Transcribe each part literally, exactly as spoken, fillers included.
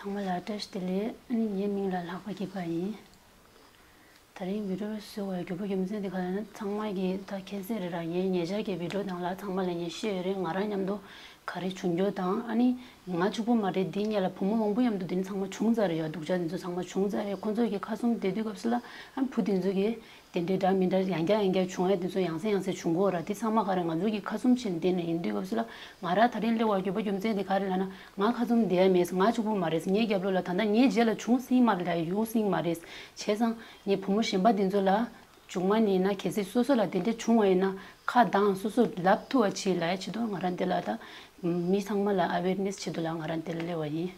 ཚང་མ་ལ་བཀྲ་ཤིས་བདེ་ལེགས། ཨ་ནི་ངའི་མིང་ལ་ལྷག་པ་སྐྱིད་པ་ཡིན། དེ་རིང་བི་ཌིའོ་བཟོ་བའི་དགོས་པ་རྒྱུ་མཚན་དེ་ག་རེ་ཡིན་ན། ཚང་མ་གིས་ད་མཁྱེན་གསལ་རེད་ར། ངའི་ཉེ་ཆར་གྱི་བི་ཌིའོ་ནང་ལ་ཚང་མ་ལ་ངས་བཤད་ཡོད་རེད། ང་རང་མཉམ་དུ་ག་རེ་བྱུང་རྒྱུ་དང་། ཨ་ནི་ང་གཅིག་པུ་མ་རེད། འདི་སྔོན་ལ་བུ་མོ་མང་པོ་མཉམ་དུ་འདི་ནས་ཚང་མ་བྱུང་ཚར་རེད་ཡ། སྡུག་ཅག་འདི་ཚོ་ཚང་མ་བྱུང་ཚར་རེད། ཁོ་ཚོ་གི་ཁ་བཙུམ་བསྡད་དུས་སྐབས་སུ་ལ། ཨ་ནི་བུ་འདི་ཚོ་གིས་དེ་འདྲའི་འདྲ་མི་འདྲ་ཡང་བསྐྱར་ཡང་བསྐྱར་བྱུང་ཡ་དེ་ཚོ་ཡང་སེ་ཡང་སེ་བྱུང་གི་ཡོད་ར། དེ་ཚང་མ་ག་རེ་ང་ཚོ་གི་ཁ་བཙུམ་བྱས་ནས་བསྡད་ནས་ཡིན་དུས་སྐབས་སུ་ལ། ང་རང་དེ་རིང་སླེབས་པར་དགོས་པ་རྒྱུ་མཚན་དེ་ག་རེ་ལབ་ན། ང་ཁ་བཙུམ་བསྡད་ཡ་མེད། ང་གཅིག་པུ་མ་རེད། ངའི་རྒྱབ་ལོགས་ལ་ད་ལྟ་ངའི་རྗེས་ལ་བྱུང་སྲིད་མ་རེད་ལ། ཡོང་སྲིད་མ་རེད། བྱས་ཙང་ངས་བུ་མོ་གཞན་པ་དེ་ཚོ་ལ། མཇུག་མ་ནས་ཡིན་ན་གལ་སྲིད་སོ་སོ་ལ་དེ་འདྲ་བྱུང་བ་ཡིན་ན། ཁ་གདངས། སོ་སོ་ལབ་ཐུབ་པ་བྱེད་ལབ་ཡ་ཆེད་དུ་ང་རང་འདི་ལ་ད། མི་ཚང་མ་ལ་ཨ་ཝེར་ནེས་ཆེད་དུ་ལ་ང་རང་འདི་ལ་སླེབས་པ་ཡིན།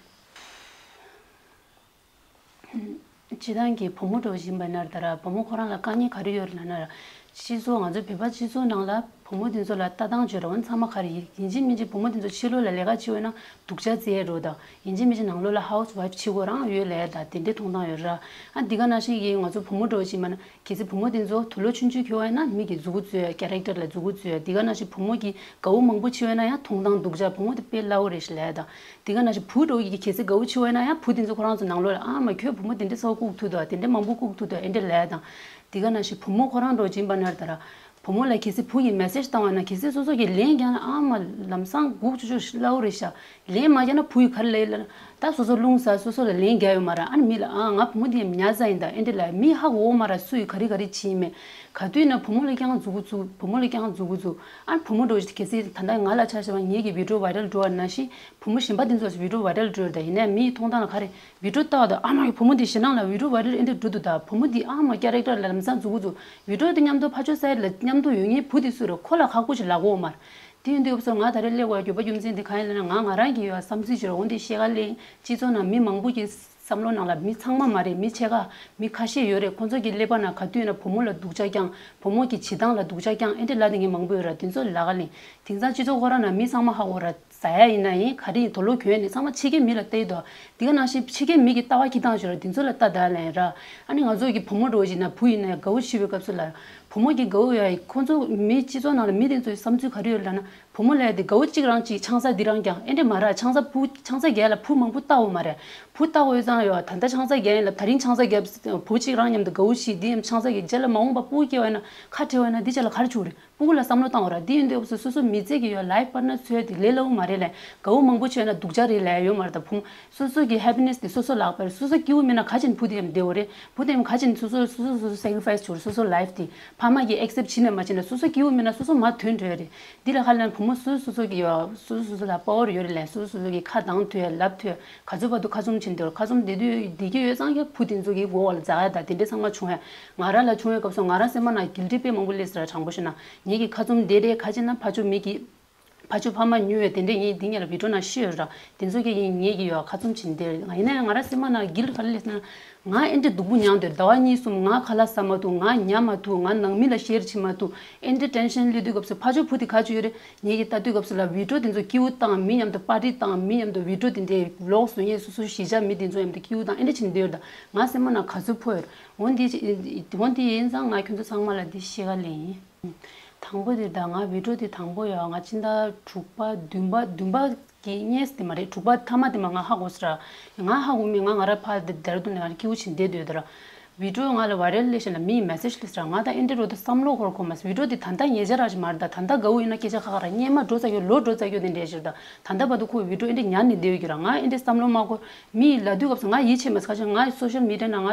སྤྱིར་བཏང་གི་བུ་མོ་འདྲ་བོ་ཞིག་ཡིན་པ་ན་ད་ར། བུ་མོ་ཁོ་རང་ལ་དཀའ་ངལ་ག་རེ་ཡོད་རེད་ལབ་ན་ར། སྤྱི་ཚོགས། ང་ཚོ་བོད་པ་སྤྱི་ཚོགས་ནང་ལ་བུ་མོ་དེ་ཚོ་ལ་ལྟ་སྟངས་བྱོས་ར། འོ་ཚང་མ་ག་རེ་ཡིན། ཡིན་གཅིག་མིན་གཅིག་བུ་མོ་དེ་ཚོ་ཕྱི་ལོགས་ལ་ལས་ཀ་བྱེད་འོས་ན་སྡུག་ཅག་བརྩི་ཡ་འདྲ་བོ་དང་། ཡིན་གཅིག་མིན་གཅིག་ནང་ལོགས་ལ་ཧའུ་སི་ཝའིཕ་བྱེད་དགོས་རང་ཡོད་ལབ་ཡ་དང་། དེ་འདྲའི་མཐོང་སྟངས་ཡོད་ར། ཨ་འདི་ག་ནང་བཞིན་གྱི་ང་ཚོ་བུ་མོ་འདྲ་བོ་ཞིག་ཡིན་པ་ན། གལ་སྲིད་བུ་མོ་དེ་ཚོ་དུག་ལོག་ཆུང་ཆུང་གྱོན་པ་ཡིན་ན་མི་གིས་མཛུ་གུ་བཙུགས་ཡ། ཀེ་རེག་ཊར་ལ་མཛུ་གུ་བཙུགས་ཡ། འདི་ག་ནང་བཞིན་བུ་མོ་གིས་དགའ་བོ་མང་པོ་བྱེད་པ་ཡིན་ན་ཡང་མཐོང་སྟངས་སྡུག་ཅག། བུ་མོ་དེ་དཔེ་སླ་བོ་རེད་ཞེས་ལབ་ཡ་དང་། འདི་ག་ནང་བཞིན་བུ་འདྲ་བོ་ཡིས་གལ་སྲིད་དགའ་བོ་བྱེད་པ་ཡིན་ན་ཡང་བུ་དེ་ཚོ་ཁོ་རང་ཚོ་ནང་ལོགས་ལ། ཨ་མ། ཁྱོད་བུ་མོ་དེ་འདྲ་ཚ་བོ་བཀུག་ཐུབ་འདུག་དེ་འདྲ་མང་པོ་བཀུག་ཐུབ་འདུག་ཨེ་འདྲ་ལབ་ཡ་དང་། འདི་ག་ནང་བཞིན་བུ་མོ་ཁོ་རང་འདྲ་བོ་ཡིན་པ་ན་ད་ར། བུ་མོ་ལ་གལ་སྲིད་བུ་ཡིས་མེ་སེཇ་བཏང་བ་ན། གལ་སྲིད་སོ་སོ་གིས་ལན་རྒྱག་ན། ཨ་མ། ལམ་སང་སྒུག་ཆུ་ཆུ་སླ་བོ་རེད་ཤག་ལན་མ་རྒྱག་ན་བུ་ཡིས་ག་རེ་ལབ་ཡོད་ལབ་ན། ད་སོ་སོ་རླུང་ཟ། སོ་སོ་ལ་ལན་རྒྱག་ཡོད་མ་རེད། ཨ་ནི་མི་ལ། ཨ། ང་བུ་མོ་འདི་ཡང་ཉར་ས་ཡིན་ད་ཨེ་འདྲ་ལབ། མི་ཧ་གོ་མ་རེད། སུ་ཡིས་ག་རེ་ག་རེ་བྱེད་ཡིན་མེད། ག་དུས་ན་བུ་མོ་ལ་རྐྱང་མཛུ་གུ་བཙུགས། བུ་མོ་ལ་རྐྱང་མཛུ་གུ་བཙུགས། ཨ་ནི་བུ་མོ་འདྲ་བོ་ཞིག་གལ་སྲིད་ད་ལྟ་ང་ལ་ཆ་བཞག་པ། ངེད་ཀྱི་བི་ཌིའོ་ཝའི་རལ་འགྲོ་བ་ནང་བཞིན་བུ་མོ་གཞན་པ་འདི་ཚོ་བི་ཌིའོ་ཝའི་རལ་འགྲོ་ཡོད་ད། ཡིན་ནའི་མིའི་མཐོང་སྟངས་ལ་ག་རེ། བི་ཌིའོ་ལྟ་བ་དང་། ཨ་མ་གི་བུ་མོ་འདི་ཞེད་སྣང་ལ་བི་ཌིའོ་ཝའི་རལ་ཨེ་འདྲ་འགྲོ་འདུག་ད། བུ་མོ་འདི་ཨ་མ་ཀེ་རེག་ཊར་ལ་ལམ་སང་མཛུ་གུ་བཙུགས། བི་ཌིའོ་དེ་མཉམ་དུ་ཕར་ཕྱོགས་ས་ཡ་ལ་མཉམ་དུ་ཡོད་མཁན་བུ་དེ་སུ་རེད། ཁོ་ལ་ཁག་པོ་ཞིག་ལབ་གོ་མ་རེད། དེ་ཡིན་དུས་སྐབས་སུ་ང་ད་རེས་སླེབས་པའི་དགོས་པ་རྒྱུ་མཚན་དེ་གང་ཡིན་ལབ་ན། ང་ང་རང་གི་ཡོད་བསམ་ཚུལ་ཅིག་རེད། འོ་འདི་བཤད་ག་ལེན། སྤྱི་ཚོགས་ནང་མི་མང་པོ་གི་བསམ་བློ་ནང་ལ། མི་ཚང་མ་མ་རེད། མི་ཕྱེད་ཀ། མི་ཁ་ཤས་ཡོད་རེད། ཁོང་ཚོ་གི་ཀླད་པ་ནང་ག་དུས་ན་བུ་མོ་ལ་སྡུག་ཅག་བསྐྱངས། བུ་མོ་གི་བྱེད་སྟངས་ལ་སྡུག་ཅག་བསྐྱངས། ཨེ་འདྲ་ལབ་དེ་ངས་མང་པོ་ཡོད་ར། དེ་ཚོ་ལབ་ག་ལེན། དེང་སང་སྤྱི་ཚོགས་ཁོ་རང་ནང་མི་ཚང་མ་ཧ་གོ་ར། ཟ་ཡ་ཡིན་ན་ཡིན། ག་རེ་ཡིན། དུག་ལོག་གྱོན་ནས་ཚང་མ་ཕྱི་རྒྱལ་མི་ལ་བལྟས་དོ། དེ་ག་ནང་བཞིན་ཕྱི་རྒྱལ་མི་གི་ལྟ་བ་ཁྱེར་སྟངས་ཤིག་ར། དེ་ཚོ་ལ་ལྟ་ད་ལན་ར། ཨ་ནི་ང་ཚོ་གི་བུ་མོ་འདྲ་བོ་ཞིག་ན། བུ་ཡིན་ན་དགའ་བོ་བྱེད་པའི་སྐབས་སུ་ལ། བུ་མོ་གི་དགའ་བོ་ཡ། ཁོང་ཚོ་མི་སྤྱི་ཚོགས་ནང་ལ་མི་དེ་ཚོའི་བསམ་ཚུལ་ག་རེ་ཡོད་ལབ་ན། བུ་མོ་ལ་ཡ་དེ་དགའ་བོ་གཅིག་རང་གཅིག་ཆང་ས་འདི་རང་བརྒྱབ། ཨེ་འདྲ་མ་ར། ཆང་ས་བུ་ཆང་ས་རྒྱག་ལ་བུ་མང་པོ་ལྟ་འོ་མ་རེད། བུ་ལྟ་འོ་ཙང་ཡོད། ད་ལྟ་ཆང་ས་རྒྱག་ཡིན་ལབ། ད་རིང་ཆང་ས་རྒྱབ། བུ་གཅིག་རང་མཉམ་དུ་དགའ་བོ་བྱེད། དེ་ཡང་ཆང་ས་རྒྱག། རྗེས་ལ་མ་འོངས་པ་སྤུ་གུ་སྐྱེ་བ་ཡིན་ན། ཁ་བྲལ་བ་ཡིན་ན། དེ་རྗེས་ལ་ག་རེ་བྱུང་རེད། སྤུ་གུ་ལ་བསམ་བློ་བཏང་བ་ར། དེ་ཡིན་དུས་སྐབས་སུ་སོ་སོ་མི་ཚེ་གི་ཡོད་ལའིཕ་པར་ཊི་ནར་འཚོལ་དེ་ལས་སླ་བོ་མ་རེད་ལ། དགའ་བོ་མང་པོ་བྱས་ན་སྡུག་ཅག་རེད་ལབ་ཡོད་མ་རེད། ད་བུ་མོ་སོ་སོ་གི་ཧེ་པི་ནེ་སི་དེ་སོ་སོ་ལག་པར། སོ་སོ་སྐྱིད་པོ་མེད་ན་ག་ཅིག་བུ་དེ་ཡང་བདེ་བོ་རེད། བུ་དེ་ཡང་ག་ཅིག་སོ་སོ་སོ་སོ་སོ་སེ་ཀི་རི་ཕའི་སི་བྱེད་དགོས་རེད། སོ་སོ་ལའིཕ་དེ་ཕ་མ་གིས་ཨེག་སེབ་བྱེད་ན་མ་བྱེད་ན། སོ་སོ་སྐྱིད་པོ་མེད་ན་སོ་སོ་མར་ཐོན་འགྲོ་ཡ་རེད། འདི་ལ་ཧ་ལམ་བུ་མོ་སོ་སོ་སོ་གི་ཡོད། སོ་སོ་སོ་སོ་ལ་པ་ཝར་ཡོད་རེད་ལ། སོ་སོ་སོ་སོ་གི་ཁ་གདངས་ཐུབ་ཡ། ལབ་ཐུབ་ཡ། ག་ཚོད་བར་དུ་ཁ་བཙུམ་བྱེད་འདོད། ཁ་བཙུམ་བསྡད་དུས་བསྡད་ཀྱི་ཡོད་ཙང་ཡ། བུ་དེ་ཚོ་གི་མགོ་བ་ལ་འཛག་ཡ་དང་དེ་འདྲ་ཚང་མ་བྱུང་ཡ། ང་རང་ལ་བྱུང་བའི་སྐབས་སུ་ང་རང་སེམས་པ་ནང་གིལ་ཊི་དཔེ་མང་པོ་སླེབས་ས་ར། དྲང་པོ་བཤད་ན་ངེད་ཀྱི་ཁ་བཙུམ་བསྡད་རེད། ག་ཅི་ན་ཕར་ཕྱོགས་མི་གི་ཕར་ཕྱོགས་ཕ་མ་ཉུལ་བའི་དེ་འདྲ་ཡིན། འདི་ངེད་ལ་བི་ཌིའོ་ནང་བཤད་ཡོད་ར། དེ་ཚོ་གི་ཡིན། ངེད་ཀྱི་ཡོད་ཁ་བཙུམ་བྱེད་འདི་རེད། ཡིན་ན་ཡང་ང་རང་སེམས་པ་ནང་གིལ་ཊི་ག་རེ་སླེབས་ན། ང་ཨེ་འདྲ་སྡུག་པོ་མྱངས་འདུག་ཟླ་བ་གཉིས་གསུམ་ང་ཁ་ལག་ཟ་མ་ཐུབ། ང་ཉལ་མ་ཐུབ། ང་ནང་མི་ལ་ཤེར་བྱེད་མ་ཐུབ། ཨེ་འདྲ་ཊེན་ཤན་སླེབས་དུས་སྐབས་སུ་ཕར་ཕྱོགས་བུ་དེ་ག་ཅིག་ཡོད་རེད། ངེད་ཀྱིས་ལྟ་དུས་སྐབས་སུ་ལ་བི་ཌིའོ་དེ་ཚོ་སྐྱིད་པོ་བཏང་། མི་མཉམ་དུ་པར་ཊི་བཏང་། མི་མཉམ་དུ་བི་ཌིའོ་དེ་འདྲའི་བི་ལོག་བཟོ་མཁན། སོ་སོ་གཞིས་ཆགས་མི་དེ་ཚོ་མཉམ་དུ་སྐྱིད་པོ་བཏང་། ཨེ་འདྲ་བྱེད་འདོད་ད་ང་སེམས་པ་ནང་ག་ཚོད་ཕོག་ཡོད། འོན་ཏེ་འོན་ཏེ་ཡིན་ཙང་ང་ཁྱོད་ཚོ་ཚང་མ་ལ་འདི་བཤད་ག་ལེན་ཡིན། དང་པོ་དེ་ད་ང་བི་ཌིའོ་དེ་དང་པོ་ཡོད། ང་ཕྱི་ཟླ་དྲུག་པ་བདུན་པ་བདུན་པ་གི་གཉིས་དེ་མ་རེད། དྲུག་པ་མཐའ་མ་དེ་མ་ང་ཧ་གོ་སོང་ར། ང་ཧ་གོ་མི་ང་ང་ར་ཕར་དེ་ལྡེ་ར་ལྡུན་ནས་ང་སྐྱིད་པོ་བྱེད་བསྡད་སྡོད་དེ་ར། བི་ཌིའོ་ང་ལ་ཝའི་རལ་སླེབས་ཤག་ལ་མིས་མེ་སེཇ་སླེབས་ར། ང་ད་ཨེ་འདྲ་རོ་ད་བསམ་བློ་འཁོར་གོ་མ་སོང་། བི་ཌིའོ་དེ་ད་ལྟ་ཉེ་ཆར་ར་ཞིག་མ་རེད། ད་ད་ལྟ་དགའ་བོ་ཡིན་ན་སྐད་ཆ་ཁ་ཁ་ར། སྔོན་མ་འགྲོ་ཚར་ཡོད། ལོ་འགྲོ་ཚར་ཡོད་དེ་འདྲ་ཞིག་རེད། ད་ད་ལྟ་བར་དུ་ཁོ་བི་ཌིའོ་ཨེ་འདྲ་ཉར་ནས་བསྡད་ཡོད་ཀྱི་ར། ང་ཨེ་འདྲ་བསམ་བློ་མ་འཁོར། མིས་ལབ་དུས་སྐབས་སུ་ང་ཡིད་ཆེས་མ་སོང་། ཁ་ཆེ་ང་སོ་ཤལ་མི་ཌི་ཡ་ནང་ང་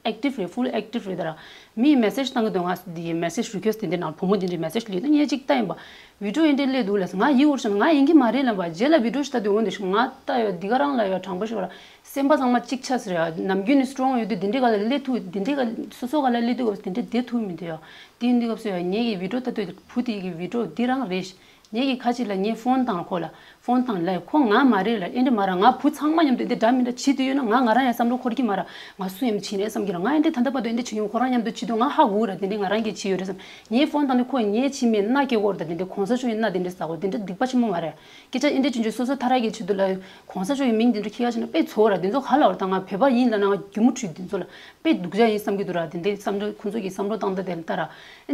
ཨེག་ཊིབ་རེད། ཕུལ་ཨེག་ཊིབ་རེད་ད་ར། མིས་མེ་སེཇ་བཏང་གི་འདུག་ང་འདི་མེ་སེཇ་རི་ཁུ་ཨེ་སི་ཊི་དེ་འདྲ་ནང་བུ་མོ་དེ་འདྲའི་མེ་སེཇ་སླེབས་འདུག་ངས་ཅིག་ལྟ་ཡིན་པ། བི་ཌིའོ་ཨེ་འདྲ་སླེབས་འདུག་ལབ་སོང་། ང་ཡིད་འུར་སོང་། ང་ཡིན་གྱི་མ་རེད་ལབ་པ། རྗེས་ལ་བི་ཌིའོ་ཞིག་ལྟ་དུས་འོན་ཏེ་ང་ལྟ་ཡོད། འདི་ག་རང་ལ་ཡོད། དྲང་པོ་ཞིག་ར། སེམས་པ་ཚང་མ་གཅིག་ཆགས་སོང་རེད་ཡ། ནམ་རྒྱུན་ནས་སི་ཊོང་ཡོད་དུས་དེ་འདྲའི་ག་ལ་སླེབས་ཐུབ། དེ་འདྲའི་ག་སོ་སོ་ག་ལ་སླེབས་དུས་སྐབས་སུ་དེ་འདྲའི་བསྡད་ཐུབ་མི་འདུག་ཡ། དེ་ཡིན་དུས་སྐབས་སུ་ཡ་ངེད་ཀྱི་བི་ཌིའོ་ལྟ་དུས་བུ་དེ་གི་བི་ཌིའོ་འདི་རང་རེད། ངེད་ཀྱི་ཁ་ཅིག་ལ་ངས་ཕོན་བཏང་ཁོ་ལ། ཕོན་བཏང་ལབ། ཁོ་ང་མ་རེད་ལབ། ཨེ་འདྲ་མ་ར། ང་བུ་ཚང་མ་མཉམ་དུ་འདི་འདྲ་མི་འདྲ་བྱེད་དུས་ཡོད་ན་ང་ང་རང་ཡང་བསམ་བློ་འཁོར་གྱི་མ་ར། ང་སུ་ཡང་བྱེད་ནས་བསམ་གྱི་ར། ང་ཨེ་འདྲ་ད་ལྟ་བར་དུ་ཨེ་འདྲ་བྱེད་མྱོང་། ཁོ་རང་མཉམ་དུ་བྱེད་དུས་ང་ཧ་གོ་ར། དེ་འདྲ་ང་རང་གིས་བྱེད་ཡོད་རེད་བསམ། ངས་ཕོན་བཏང་དུས་ཁོས་ངས་བྱེད་མེད་མནའ་སྐྱེལ་གོ་ར། ད་དེ་འདྲ་གོང་ས་མཆོག་ཡིན་མནའ་དེ་འདྲ་ཟ་གོ། དེ་འདྲ་སྡིག་པ་ཆེན་པོ་མ་རེད། སྐད་ཆ་ཨེ་འདྲ་བྱེད་རྒྱུ་སོ་སོ་ཐ་རག་གི་ཆེད་དུ་ལ་གོང་ས་མཆོག་གི་མིང་དེ་འདྲ་ཁྱེར་ཡ་བྱས་ན་དཔེ་ཚོར་ར། དེ་ཚོ་ག་ལ་བར་ད་ང་བོད་པ་ཡིན་ལབ་ན་ང་གད་མོ་འཁྲུད། དེ་ཚོ་ལ་དཔེ་སྡུག་ཅག་ཡིན་བསམ་གྱི་འདུག་ར། དེ་འདྲའི་བསམ་བློ་ཁོང་ཚོ་གི་བསམ་བློ་བཏང་སྟངས་དེ་ལ་ལྟ་ར།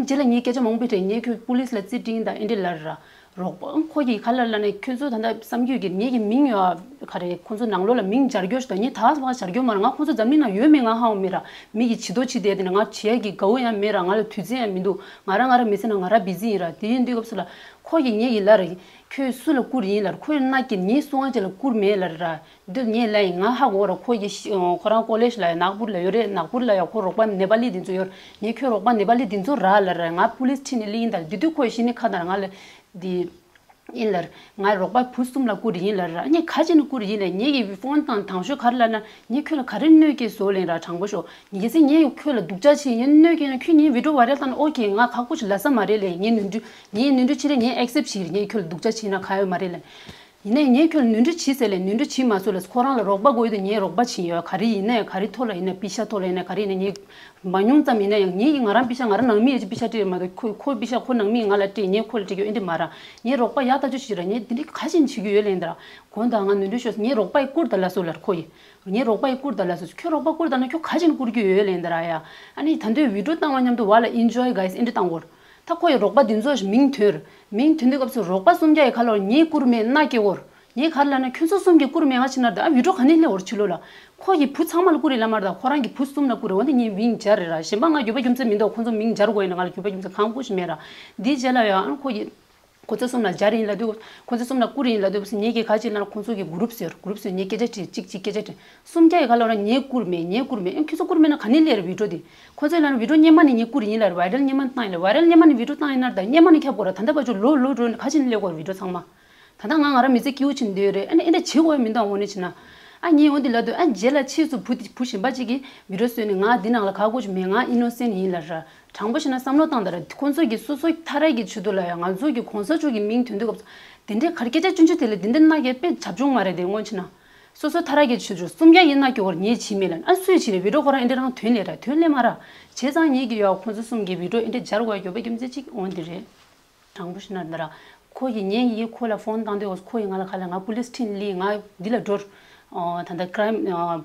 རྗེས་ལ་ངས་སྐད་ཆ་མང་པོ་དྲིས། ངས་ཁྱོད་པུ་ལིས་ལ་རྩིས་སྤྲིང་དང་ཨེ་འདྲ་ལབ་ར། རོགས་པ་ཁོ་གིས་ག་ལ་ལ་ནས་ཁྱོད་ཚོ་ད་ལྟ་བསམ་རྒྱུ་གི་ངེད་ཀྱི་མིང་ཡོད་ག་རེ། ཁོ་ཚོ་ནང་ལོགས་ལ་མིང་སྦྱར་རྒྱུ་ཞིག་དང་ངས་ད་བ་སྦྱར་རྒྱུ་མ་ར། ང་ཁོ་ཚོ་འཛམ་གླིང་ནང་ཡོད་མེད་ང་ཧ་གོ་མེད་ར། མི་གི་བྱི་དོ་བྱི་དེ་དེ་ནས་ང་བྱེད་ཡ་གི་དགའ་བོ་ཡང་མེད་ར། ང་ལ་དུས་ཚོད་ཡང་མི་འདུག་ང་རང་ང་ར་མི་ཚེ་ནང་ང་ར་བི་ཛི་ཡིན་ར། དེ་ཡིན་དུས་སྐབས་སུ་ལ་ཁོ་གིས་ངེད་ཀྱི་ལ་ར་ཁྱོད་སུ་ལ་བསྐུར་ཡིན་ལ་ར། ཁོའི་མནའ་སྐྱེལ་ངས་སྲུང་བ་ཅིག་ལ་བསྐུར་མེད་ལ་ར། འདི་ངས་ལབ་ཡིན། ང་ཧ་གོ་ར། ཁོ་ཡི་ཤི་ཁོ་རང་ཀོ་ལེཇ་ལ་ཡ་ནག་པུར་ལ་ཡོད་རེད། ནག་པུར་ལ་ཡ་ཁོ་རོགས་པ་ནེ་པ་ལི་འདི་ཚོ་ཡོད་ར། ངས་ཁྱོད་རོགས་པ་ནེ་པ་ལི་འདི་ཚོ་ར་ལ་ར། ང་པུ་ལིས་ཁྲིད་ནས་སླེབས་ཡིན་ད། འདི་དུས་ཁོ་ཡི་ཤི་ནི་ཁ་ན་ར་ང་ལ་འདི་ཡིན་ལ་ར། ང་རོགས་པ་བུ་གསུམ་ལ་བསྐུར་ཡིན་ལ་ར། ངས་ག་ཅི་ནས་བསྐུར་ཡིན་ལ། ངས་ཀྱི་ཕོན་དང་དང་ཤོས་ག་རེ་ལབ་ན་ངས་ཁྱོད་ལ་ག་རེ་གནོད་སྐྱེལ་བཟོ་ལེན་ར། དྲང་པོ་ཤོད། ངས་ཟེར་ངས་ཁྱོད་ལ་སྡུག་ཅག་བྱེད་ངས་གནོད་སྐྱེལ་ན་ཁྱོད་ངའི་བི་ཌིའོ་ཝའི་རལ་བཏང་ན་ཨོ་ཁེ། ང་ཁག་པོ་ཞིག་ལབ་ས་མ་རེད་ལ། ངས་ནོར་འཁྲུལ་ངས་ནོར་འཁྲུལ་བྱེད་རེད། ངས་ཨེག་སེབ་བྱེད་རེད། ངས་ཁྱོད་ལ་སྡུག་ཅག་བྱེད་ན་ག་ཡོད་མ་རེད་ལ། ཡིན་ནའི་ངས་ཁྱོད་ལ་ནོར་འཁྲུལ་བྱས་ཟེར་ལས་ནོར་འཁྲུལ་བྱས་མ་སོང་ལ། ཁོ་རང་ལ་རོགས་པ་དགོས་ཡོད་དུས་ངས་རོགས་པ་བྱིན་ཡོད། ག་རེ་ཡིན་ནའི་ག་རེ་ཐོག་ལ་ཡིན་ནའི་པི་ཤ་ཐོག་ལ་ཡིན་ནའི་ག་རེ་ཡིན་ནའི་ངས་མ་ཉུང་ཙམ་ཡིན་ན་ཡང་ངས་ཀྱིས་ང་རང་པི་ཤ་ང་རང་ནང་མི་ཡོད་ཅིག་པི་ཤ་སྤྲད་ཡོད་མ་གཏོགས་ཁོ་ཁོ་པི་ཤ་ཁོ་ནང་མིས་ང་ལ་སྤྲད། ངས་ཁོ་ལ་སྤྲད་རྒྱུ་ཨེ་འདྲ་མ་ར། ངས་རོགས་པ་ཡག་ཐག་ཆོད་བྱེད་ར། ངས་འདི་འདྲ་ག་ཅིན་བྱེད་རྒྱུ་ཡོད་ལན་འདི་ར། གོང་དུ་ང་ནོར་འཁྲུལ་ཤོར་སོང་། ངས་རོགས་པ་ཡི་བསྐུར་ད་ལ་སོ་ལར་ཁོ་ཡིས། ངས་རོགས་པ་ཡི་བསྐུར་ད་ལ་སོ། ཁྱོད་རོགས་པ་བསྐུར་ད་ན་ཁྱོད་ག་ཅིན་བསྐུར་རྒྱུ་ཡོད་ལན་འདི་ར་ཡ། ཨ་ནི་ད་འདོད་བི་ཌིའོ་བཏང་བ་མཉམ་དུ་བ་ལ་ཨིན་ཇོའི་གྷའི་སི་ཨེ་འདྲ་བཏང་གོ་ར། ད་ཁོ་ཡི་རོགས་པ་འདི་ཚོ་མིང་ཐོན་ར། མིང་ཐོན་དུས་སྐབས་སུ་རོགས་པ་སུམ་བརྒྱ་ཡི་ཁ་ལོར་ངས་བསྐུར་མེད་མནའ་སྐྱེལ་གོ་ར། ངས་ག་རེ་ལབ་ན་ཁྱོད་ཚོ་གསུམ་གྱིས་བསྐུར་མེད་ང་ཕྱིན་ན་ད་ཨ་བི་ཌིའོ་ག་ནས་སླེབས་འོར་ཕྱི་ལོགས་ལ། ཁོ་གི་བུ་ཚང་མ་ལ་བསྐུར་རེད་ལབ་མ་རེད། ད་ཁོ་རང་གི་བུ་གསུམ་ལ་བསྐུར་རེད། འོན་ཏེ་ངས་མིང་སྦྱར་རེད་ར། གཞན་པ་ང་རྒྱུ་པ་རྒྱུ་མཚན་མི་འདུག་ཁོ་ཚོ་མིང་སྦྱར་དགོས་ཡིན་ན་ང་ལ་རྒྱུ་པ་རྒྱུ་མཚན་གང་དགོས་ཤིག་མེད་ར། འདིའི་རྗེས་ལ་ཡང་ཨ་ཁོ་གི་ཁོ་ཚོ་གསུམ་ལ་སྦྱར་ཡིན་ལབ་དུས་ཁོ་ཚོ་གསུམ་ལ་བསྐུར་ཡིན་ལབ་དུས་ངས་ཀྱི་ག་ཅིག་ལབ་ན་ཁོ་ཚོ་གི་གུ་རུབ་ཟེར་གུ་རུབ་ཟེར་ངས་སྐད་ཆ་དྲིས་གཅིག་གཅིག་སྐད་ཆ་དྲིས། སུམ་བརྒྱ་ཡི་ཁ་ལོར་ངས་བསྐུར་མེད་ངས་བསྐུར་མེད། ཨེ་ཁྱོད་ཚོ་བསྐུར་མེད་ན་ག་ནས་སླེབས་རེད་བི་ཌིའོ་དེ། ཁོ་ཚོས་ལབ་ན་བི་ཌིའོ་སྔོན་མ་ནས་ངས་བསྐུར་ཡིན་ལབ་རེད། ཝའི་རལ་སྔོན་མ་ནས་བཏང་ཡིན་ལབ། ཝའི་རལ་སྔོན་མ་ནས་བི་ཌིའོ་བཏང་ཡིན་ན་ད་སྔོན་མ་ནས་ཁྱབ་དགོས་ར། ད་ལྟ་བར་དུ་ལོ་ལོ་འགྲོ་ནས་ག་ཅིག་ནས་སླེབས་དགོས་ར་བི་ཌིའོ་ཚང་མ། ད་ལྟ་ང་ང་རང་མི་ཚེ་སྐྱིད་པོ་བྱེད་འདོད་རེད། ཨ་ནི་ཨེ་འདྲ་བྱེད་དགོས་མི་འདུག་འོ་ནས་བྱས་ན། ཨ་ངས་འོ་འདི་ལབ་དུས་ཨ་རྗེས་ལ་ཕྱིས་སུ་བུ་དེ་བུ་གཞན་པ་གཅིག་གིས་བི་ཌིའོ་བཟོས་ནས་ང་འདི་ནང་ལ་ག་དགོས་ཀྱི་མེད། ང་ཨི་ནོ་སེན་ཡིན་ལབ་ར། དྲང་པོ་བཤད་ན་བསམ་བློ་བཏང་དང་ར། ཁོང་ཚོ་གིས་སོ་སོ་ཐ་ར་གི་ཆེད་དུ་ལ་ཡང་ང་ཚོ་གི་གོང་ས་མཆོག་གི་མིང་ཐོན་དུས་སྐབས་སུ་དེ་འདྲའི་གར་སྐད་ཆ་ཆུང་ཆུང་དེ་ལ་དེ་འདྲ་མནའ་སྐྱེལ་དཔེ་བྱབ་ཆུང་མ་རེད་དེ་སྔོན་ཕྱིན་ན། སོ་སོ་ཐ་ར་གི་ཆེད་དུ་སུམ་བརྒྱ་ཡིན་མནའ་སྐྱེལ་བར་ངས་བྱས་མེད་ལ་ཨ་སུས་བྱས་རེད། བི་ཌིའོ་ཁོ་རང་ཨེ་འདྲ་རང་ཐོན་ལེ་ར་ཐོན་ལེ་མ་ར། བྱས་ཙང་ངེད་ཀྱི་ཡ་ཁོང་ཚོ་གསུམ་གྱི་བི་ཌིའོ་ཨེ་འདྲ་སྦྱར་དགོས་རྒྱུ་པའི་རྒྱུ་མཚན་གཅིག་འོ་འདི་རེད། དྲང་པོ་བཤད་ན་འདི་ར། ཁོ་ཡིས་ངས་ཡིས་ཁོ་ལ་ཕོན་བཏང་དུས་ཁོ་ཡིས་ང་ལ་ག་ལ་ང་པུ་ལིས་ཁྲིད་ལི་ང་འདི་ལ་འགྲོ། ཨོ་ད་ལྟ་ཀ་རའིམ་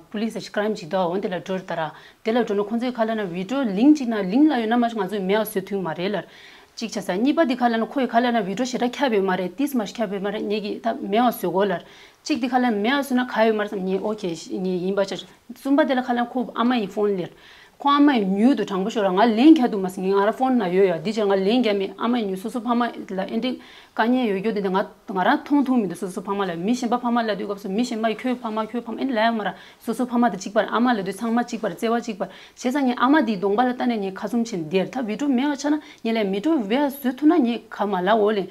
པུ་ལིས་ཀ་རའིམ་ཅིག་འདུག་འོ་འདི་ལ་འགྲོ་ད་ར། འདི་ལ་འགྲོ་ན་ཁོང་ཚོས་ག་ལ་ན་བི་ཌིའོ་ལིང་ཅིག་ན་ལིང་ལ་ཡོད་ན་མ་གཞི་ང་ཚོས་མེད་པ་བཟོ་ཐུབ་མ་རེད་ལ། གཅིག་ཆ་ས་གཉིས་པ་འདི་ག་ལ་ན་ཁོ་ཡིས་ག་ལ་ན་བི་ཌིའོ་ཞེ་དྲག་ཁྱབ་ཡོད་མ་རེད། ཏིས་མ་ཞིག་ཁྱབ་ཡོད་མ་རེད། ངེད་ཀྱིས་ད་མེད་པ་བཟོ་དགོས་ལ། གཅིག་འདི་ག་ལ་མེད་པ་བཟོས་ན་ག་ཡོད་མ་རེད་བསམ་ངས་ཨོ་ཁེ་ངས་ཡིན་པ་ཆ། གསུམ་པ་དེ་ལ་ཁ་ལན་ཁོ་ཨ་མ་ཡི་ཕོན་ལེར། ཁོ་ཨ་མ་ཡི་མྱུར་དུ་དྲང་པོ་ཤོར་ར་ང་ལན་རྒྱག་འདུག་མ་ཟིན་ང་རང་ཕོན་ན་ཡོད་ཡ་འདི་བྱས་ང་ལན་རྒྱག་མེད། ཨ་མ་ཡི་མྱུར་སོ་སོ་ཕ་མ་ལ་ཨེ་འདྲི་དཀའ་ངལ་ཡོད་རྒྱུ་དེ་འདྲ་ང་ང་རང་མཐོང་ཐུབ་མི་འདུག་སོ་སོ་ཕ་མ་ལ་མི་གཞན་པ་ཕ་མ་ལབ་དུས་སྐབས་སུ་མི་གཞན་པ་ཡི་ཁྱོད་ཕ་མ་ཁྱོད་ཕ་མ་ཨེ་ལབ་ཡ་མ་ར། སོ་སོ་ཕ་མ་དང་གཅིག་པར་ཨ་མ་ལབ་དུས་ཚང་མ་གཅིག་པར་བརྩེ་བ་གཅིག་པར་བྱས་ཙང་ངས་ཨ་མ་དེའི་གདོང་པ་ལ་ལྟ་ནས་ངས་ཁ་ཚུམ་བྱས་ནས་བསྡད་ད་བི་ཌིའོ་མེད་པ་ཆགས་ན་ངས་ལས་མི་ཌིའོ་བེ་བཟོ་ཐུབ་ན་ངས་ག་མ་ལབ་འོ་ལེ།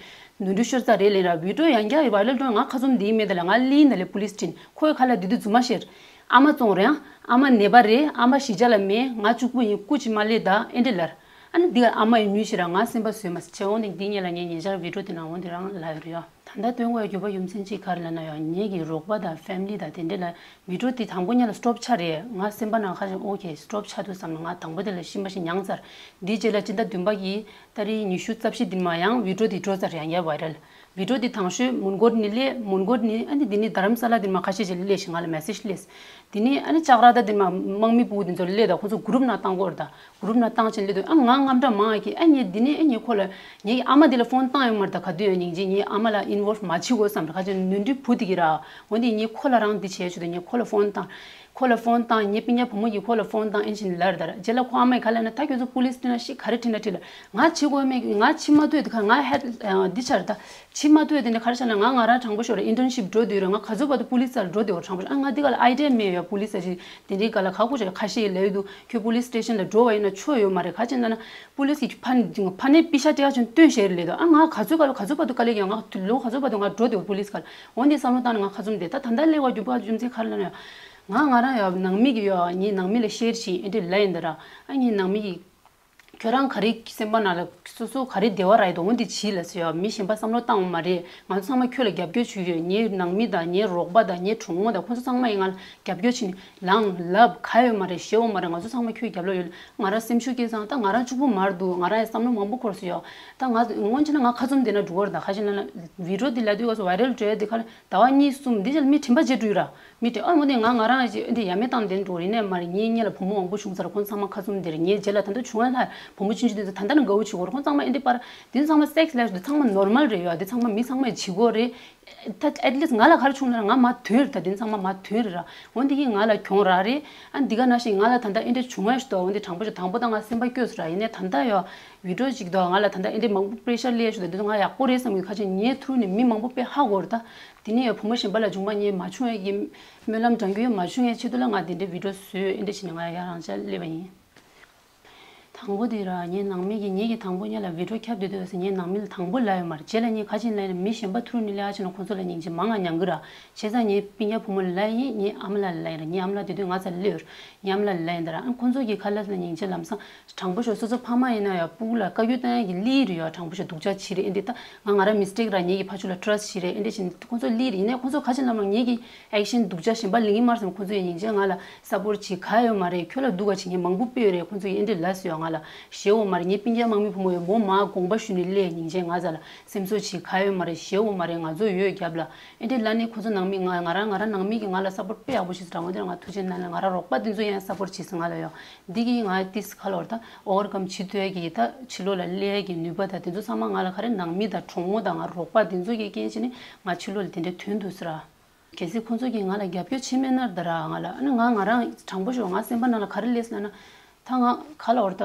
ནོར་འཁྲུལ་ཤོར་ཚར་རེད་ལེ་ར། བི་ཌིའོ་ཡང་བསྐྱར་ཝའི་རལ་འགྲོ་ང་ཁ་ཚུམ་འདི་མེད་ད་ལ་ང་ལིན་ད་ལེ་པུ་ལིས་ཁྲིད་ཁོའི་ཁ་ལ་འདི་དུས་རྫུན་མ་བཤད། ཨ་མ་བཙོང་རེད་ཨ། ཨ་མ་ནད་པ་རེད། ཨ་མ་གཞིས་ཆགས་ལ་མེད། ང་གཅིག་པུ་ཡིན། སྐུ་ཅི་མ་ལེ་ད་ཨེ་འདྲེ་ལར། ཨ་ནི་འདི་ག་ཨ་མ་ཡི་མྱུལ་ཞིག་ར་ང་སེམས་པ་བཟོས་མ་ཟེར་བྱས་འོང་དེ་འདི་ཉིད་ལ་ངས་ཉེ་ཆར་བི་ཌིའོ་དེ་ནང་འོང་དེ་རང་ལ་ཡོད་རེད་ཡ། ད་ལྟ་སྟོན་དགོས་རྒྱུ་པ་རྒྱུ་མཚན་གཅིག་ག་རེ་ལབ་ན་ཡང་ངེད་ཀྱི་རོགས་པ་དང་ཕེ་མི་ལི་དང་དེ་འདྲ་ལ་བི་ཌིའོ་དེ་དང་པོ་ཉིད་ལ་སི་ཊོབ་ཆགས་རེད། ང་སེམས་པ་ནང་ཁ་ཅིག་ཨོ་ཁེ་སི་ཊོབ་ཆགས་འདུག་བསམ་ན་ང་དང་པོ་དེ་ལ་ཤི་མ་ཤི་མྱངས་ཚར། འདིའི་རྗེས་ལ་སྤྱི་ཟླ་བདུན་པ་གི་ཏ་རིག་ཉི་ཤུ་རྩ་བཞི་དེ་མ་ཡང་བི་ཌིའོ་དེ་འགྲོ་ཚར་ཡང་ཡང་ཝའི་རལ། བི་ཌིའོ་དེ་དང་ཤོས་མོན་གྷོ་ནས་སླེབས། མོན་གྷོ་ནས་ཨ་ནི་དེ་ནས་རྡ་རམ་ས་ལ་དེ་མ་ཁ་ཤས་ཤིག་སླེབས་ཤིང་ང་ལ་མེ་སེ་ཇི་སླེབས། དེ་ནས་ཨ་ནི་ལྕགས་ར་ད་དེ་མ་དམག་མི་ཕྲུ་གུ་དེ་ཚོ་སླེབས་ད་ཁོ་ཚོ་གུ་རུབ་ནང་བཏང་གོ་ར་ད། གུ་རུབ་ནང་བཏང་ཕྱིན་སླེབས་དུས་ཨ་ང་དངངས་སྐྲག་མང་གི་ཨ་ངས་འདི་ནས་ཨ་ངས་ཁོ་ལ་ངའི་ཨ་མ་འདི་ལ་ཕོན་བཏང་ཡོད་མ་རེད་ད། ག་དུས་ཡང་སྙིང་རྗེ་ངའི་ཨ་མ་ལ་ཨིན་ཝོལ་ཝ་མ་བྱེད་དགོས་བསམ་རེད། ཁ་ཅིག་ནོར་འཁྲུལ་བུ་དེ་གི་ར། འོན་ཏེ་ངས་ཁོ་ལ་རང་འདི་བྱས་ཆོག་ད་ངས་ཁོ་ལ་ཕོན་བཏང་། ཁོ་ལ་ཕོན་བཏང་ངའི་སྤུན་ཀྱག་བུ་མོ་གིས་ཁོ་ལ་ཕོན་བཏང་ཨེ་ཕྱིན་ལར་དར་རྗེས་ལ་ཁོ་ཨ་མས་ག་ལ་ན་ད་ཁྱོད་ཚོ་པུ་ལིས་ཁྲིད་ན་ཤི་ག་རེ་ཁྲིད་ན་ཁྲིད་ལ་ང་བྱེད་དགོས་མེད་ང་ཕྱི་མ་ལྟོས་དེ་ཁ་ང་ཧད་འདི་ཆར་ད། ཕྱི་མ་ཐོས་དེ་འདྲ་ག་རེ་བྱས་ན་ང་ང་རང་དྲང་པོ་ཤོར་ཨིན་ཊརན་ཤིབ་འགྲོ་དུས་རེད། ང་ག་ཚོད་བར་དུ་པུ་ལིས་ལ་འགྲོ་དེ་བར་དྲང་པོ་ཤོར་ཨ་ང་འདི་ག་ལ་ཨའི་ཌི་ཡ་མེད་ཡ། པུ་ལིས་ལ་ཅིག་དེ་འདྲའི་ག་ལ་ཁག་པོ་ཤོར་ཁ་ཤས་ལབ་ཡོད་འདུག་ཁྱོད་པུ་ལིས་སི་ཊེ་ཤན་ལ་འགྲོ་བ་ཡིན་ན་ཆོ་ཡོད་མ་རེད། ག་ཅི་ན་ན་པུ་ལིས་ཀྱི་ཕ་ཕ་ནས་པི་ཤ་སྤྲད་ཡ་ཆུང་སྟོན་ཤེར་ལས་དོ་ཨ་ང་ག་ཚོད་ག་ལ་ག་ཚོད་བར་དུ་དཀའ་ལས་ཀྱང་ང་ལོ་ག་ཚོད་བར་དུ་ང་འགྲོ་དེ་བར་པུ་ལིས་ག་ལ་འོན་ཏེ་བསམ་བློ་བཏང་ན་ང་ཁ་ཚུམ་དེ་ད་ད་ལྟ་སླེབས་པ་རྒྱུ་པ་རྒྱུ་མཚན་ག་རེ་ལ་ན་ཡ། ང་ང་རང་ཡ་ནང་མི་གི་ཡ་ངའི་ནང་མི་ལ་ཤེར་བྱེད་ཨེ་འདྲ་ལབ་ཡིན་ད་ར་ཨ་ངའི་ནང་མི་གི་ཁྱོད་རང་ག་རེ་སེམས་པ་ནང་ལ་སོ་སོ་ག་རེ་བདེ་བ་རག་ཡོད་འོ་འདི་བྱིས་ལ་ཟེར་ཡ། མི་གཞན་པ་བསམ་བློ་བཏང་བ་མ་རེད། ང་ཚོ་ཚང་མ་ཁྱོད་ལ་རྒྱབ་སྐྱོར་བྱེད་ཀྱི་ཡོད། ངའི་ནང་མི་དང་ངའི་རོགས་པ་དང་ངའི་གྲོགས་མོ་དང་ཁོ་ཚོ་ཚང་མ་ཡིས་ང་ལ་རྒྱབ་སྐྱོར་བྱེད་ནས་ལངས་ལབ་ག་ཡོད་མ་རེད། ཞེ་བོ་མ་རེད། ང་ཚོ་ཚང་མ་ཁྱོད་རྒྱབ་ལོགས་ཡོད། ང་རང་སེམས་ཤུགས་སྐྱེས་ཙང་ད་ང་རང་གཅིག་པུ་མར་འདུག་ང་རང་ཡང་བསམ་བློ་མང་པོ་འཁོར་སོང་ཡ། ད་ང་སྔོན་ཆད་ན་ང་ཁ་ཚུམ་བསྡད་ན་འགྲིག་གི་རེད། ད་ཁ་ཤས་ན་ན་བི་ཌིའོ་འདི་ལབ་དུས་སྐབས་སུ་ཝའི་རལ་འགྲོ་ཡ་འདི་ཁ་ལ་ཟླ་བ་གཉིས་གསུམ་འདི་ཅར་མི་དྲན་པ་བརྗེད་འགྲོ་ཡི་ར། མི་དེ་ཨ་མོ་དེ་ང་ང་རང་ཅི་འདི་ཡ་མེད་བཏང་བསྡད་འགྲོ་ཡིན་ནའི་མ་རེད། ངའི་སྔོན་ལ་བུ་མོ་མང་པོ་བྱུང་ཚར། ཁོང་ཚང་མ་ཁ་ཚུམ་དེར་ངའི་རྗེས་ལ་ད་དུང་བྱུང་བ་ལྷ་ བུ་མོ་ཆུང་ཆུང་དེ་ཚོ་ད་ལྟ་ནས་དགའ་བོ་བྱེད་དགོས་རེད། ཁོང་ཚང་མ་ཨེ་འདྲ་པར་དེ་ཚོ་ཚང་མ་སེག་སི་ལབ་དེ་ཚང་མ་ནོར་མལ་རེད་ཡ། དེ་ཚང་མ་མི་ཚང་མས་བྱེད་དགོས་རེད། ད་ཨེཊ་ལིསི་ང་ལ་ག་རེ་བྱུང་ན་ང་མ་དོན་རེད། ད་དེ་ཚང་མ་མ་དོན་རེད་ར། འོན་ཏེ་གིས་ང་ལ་གྱོང་རག་རེད། ཨ་འདི་ག་ནང་བཞིན་ང་ལ་ད་ལྟ་ཨེ་འདྲ་བྱུང་ཡ་ཞིག་འདུག་འོན་ཏེ་དྲང་པོ་ཞིག་དང་པོ་ད་ང་སེམས་པ་སྐྱོ་སོང་ར། ཡིན་ནའི་ད་ལྟ་ཡ་བི་ཌི་ཡོ་ཅིག་འདུག་ང་ལ་ད་ལྟ་ཨེ་འདྲ་མང་པོ་པེ་རེ་ཤར་སླེབས་ཡ་ཞིག་འདུག་འདི་ཚོ་ང་ཡག་པོ་རེད་བསམ་གི། ཁ་ཅིག་ངའི་ཐུགས་ནས་མི་མང་པོ་དཔེ་ཧ་གོ་རེད། ད་དེ་ནས་ཡ་བུ་མོ་གཞན་པ་ལ་བྱུང་བ་ངས་མ་བྱུང་ཡ་གི་སྨོན་ལམ་དྲང་རྒྱུ་ཡ་མ་བྱུང་ཡ་ཆེད་དུ་ལ་ང་དེ་འདྲའི་བི་ཌི་ཡོ་བཟོས་ཨེ་འདྲ་བྱས་ནས་ང་ཡ་རང་འཇགས་སླེབས་པ་ཡིན། དང་པོ་དེ་ར་ངའི་ནང་མི་གིས་ངེད་ཀྱི་དང་པོ་ཉིད་ལ་བི་ཌི་ཡོ་ཁྱབ་བསྡད་དུས་ངའི་ནང་མི་ལ་དང་པོ་ལབ་ཡོད་མ་རེད། རྗེས་ལ་ངས་ག་ཅིག་ལབ་ཡིན་ན་མི་གཞན་པ་ཐུག་ནས་ལབ་ཡ་བྱས་ན་ཁོང་ཚོ་ལ་སྙིང་རྗེ་མང་ང་མྱང་གི་ར། བྱས་ཙང་ངའི་སྤུན་ཀྱག་བུ་མོ་ལ་ལབ་ཡིན། ངའི་ཨ་མ་ལགས་ལ་ལབ་ཡིན་ད་ར། ངའི་ཨ་མ་ལགས་དེ་དུས་ང་རྩར་སླེབས་ཡོད་རེད། ངའི་ཨ་མ་ལགས་ལ་ལབ་ཡིན་ད་ར། ཨ་ཁོང་ཚོ་གིས་ག་ལབ་ཟེར་ན་སྙིང་རྗེ་ལམ་སང་དྲང་པོ་ཤོད། སོ་སོ་ཕ་མ་ཡིན་ན་ཡང་སྤུ་གུ་ལ་བཀའ་བཀྱོན་བཏང་ཡ་གི་ལི་རེད་ཡ། དྲང་པོ་ཤོད་སྡུག་ཅག་བྱེད་རེད། ཨེ་འདི་ད་ང་ང་རང་མི་སི་ཊེག་ར། ངེད་ཀྱི་ཕ་ཆུ་ལ་ཊ་ར་སི་ཊི་བྱེད་རེད། ཨེ་འདྲ་བྱེད་ཁོང་ཚོ་ལི་རེད། ཡིན་ནའི་ཁོང་ཚོ་ག་ཅིག་ལབ་ན་ངེད་ཀྱི་ཨེག་ཤན་སྡུག་ཅག་གཞན་པ་ལེན་གི་མ་རེད་བསམ། ཁོང་ཚོ་ཡང་སྙིང་རྗེ་ང་ལ་སཔོར་ཊི་བྱེད་ག་ཡོད་མ་རེད། ཁྱོད་ལ་སྡུག་ག་བྱེད་ངས་མང་པོ་སྤེལ་ཡོད་རེད། ཁོང་ཚོ་ཡང་ཨེ་འདྲ་ལབ་སོང་ཡ། ང་ལ་ཞེ་པོ་མ་རེད། ངའི་སྤུན་ཀྱག་དམག་མི་བུ་མོ་ཡོད་མོ་མ་དགོངས་པ་ཞུས་ནས་སླེབས། སྙིང་རྗེ་ང་རྩ་ལ་སེམས་གསོ་བྱེད་ག་ཡོད་མ་རེད། ཞེ་པོ་མ་རེད། ང་ཚོ་ཡོད་རྒྱབ་ལ་ཨེ་འདྲ་ལབ་ནས་ཁོང་ཚོ་ནང་མི་ང་ང་རང་ང་རང་ནང་མི་གིས་ང་ལ་སཔོར་ཊི་དཔེ་ཡག་པོ་བྱེད་སོང་ར། འོན་ཏེ་ང་ཐུགས་རྗེ་གནང་ལ་ང་རང་རོགས་པ་དེ་ཚོ་ཡང་སཔོར་ཊི་བྱེད་སོང་ང་ལ་ཡོད། འདི་གིས་ང་ཏིས་ཁ་ལོར་ད་ཨོ་ཝར་ཀམ་བྱེད་ཐུབ་ཡ་གི་ད་ཕྱི་ལོགས་ལ་སླེབས་ཡ་གི་ནུས་པ་ད་དེ་ཚོ་ཚང་མ་ང་ལ་ག་རེ་ནང་མི་དང་གྲོགས་མོ་དང་ང་རོགས་པ་དེ་ཚོ་གི་རྐྱེན་བྱས་ནས་ང་ཕྱི་ལོགས་ལ་དེ་འདྲའི་ཐོན་ཐུབ་སོང་ར། གལ་སྲིད་ཁོང་ཚོ་གིས་ང་ལ་རྒྱབ་སྐྱོར་བྱེད་མེད་ན་ད་ར་ང་ལ་ཨ་ནི་ང་ང་རང་དྲང་པོ་ཤོད། ང་སེམས་པ་ནང་ལ་ག་རེ་སླེབས་སོང་ན་ད་ང་ག་ལ་བར་ད་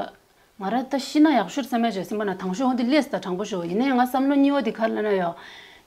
ང་རང་ད་ཤི་ན་ཡག་ཤོས་བསམ་ཡ་བྱས་སེམས་པ་ནང་དྲང་ཤོས་འོང་དེ་སླེབས་སོང་ད་དྲང་པོ་ཤོད། ཡིན་ནའི་ང་བསམ་བློ་གཉིས་པ་དེ་ག་རེ་ལབ་ན་ཡོད།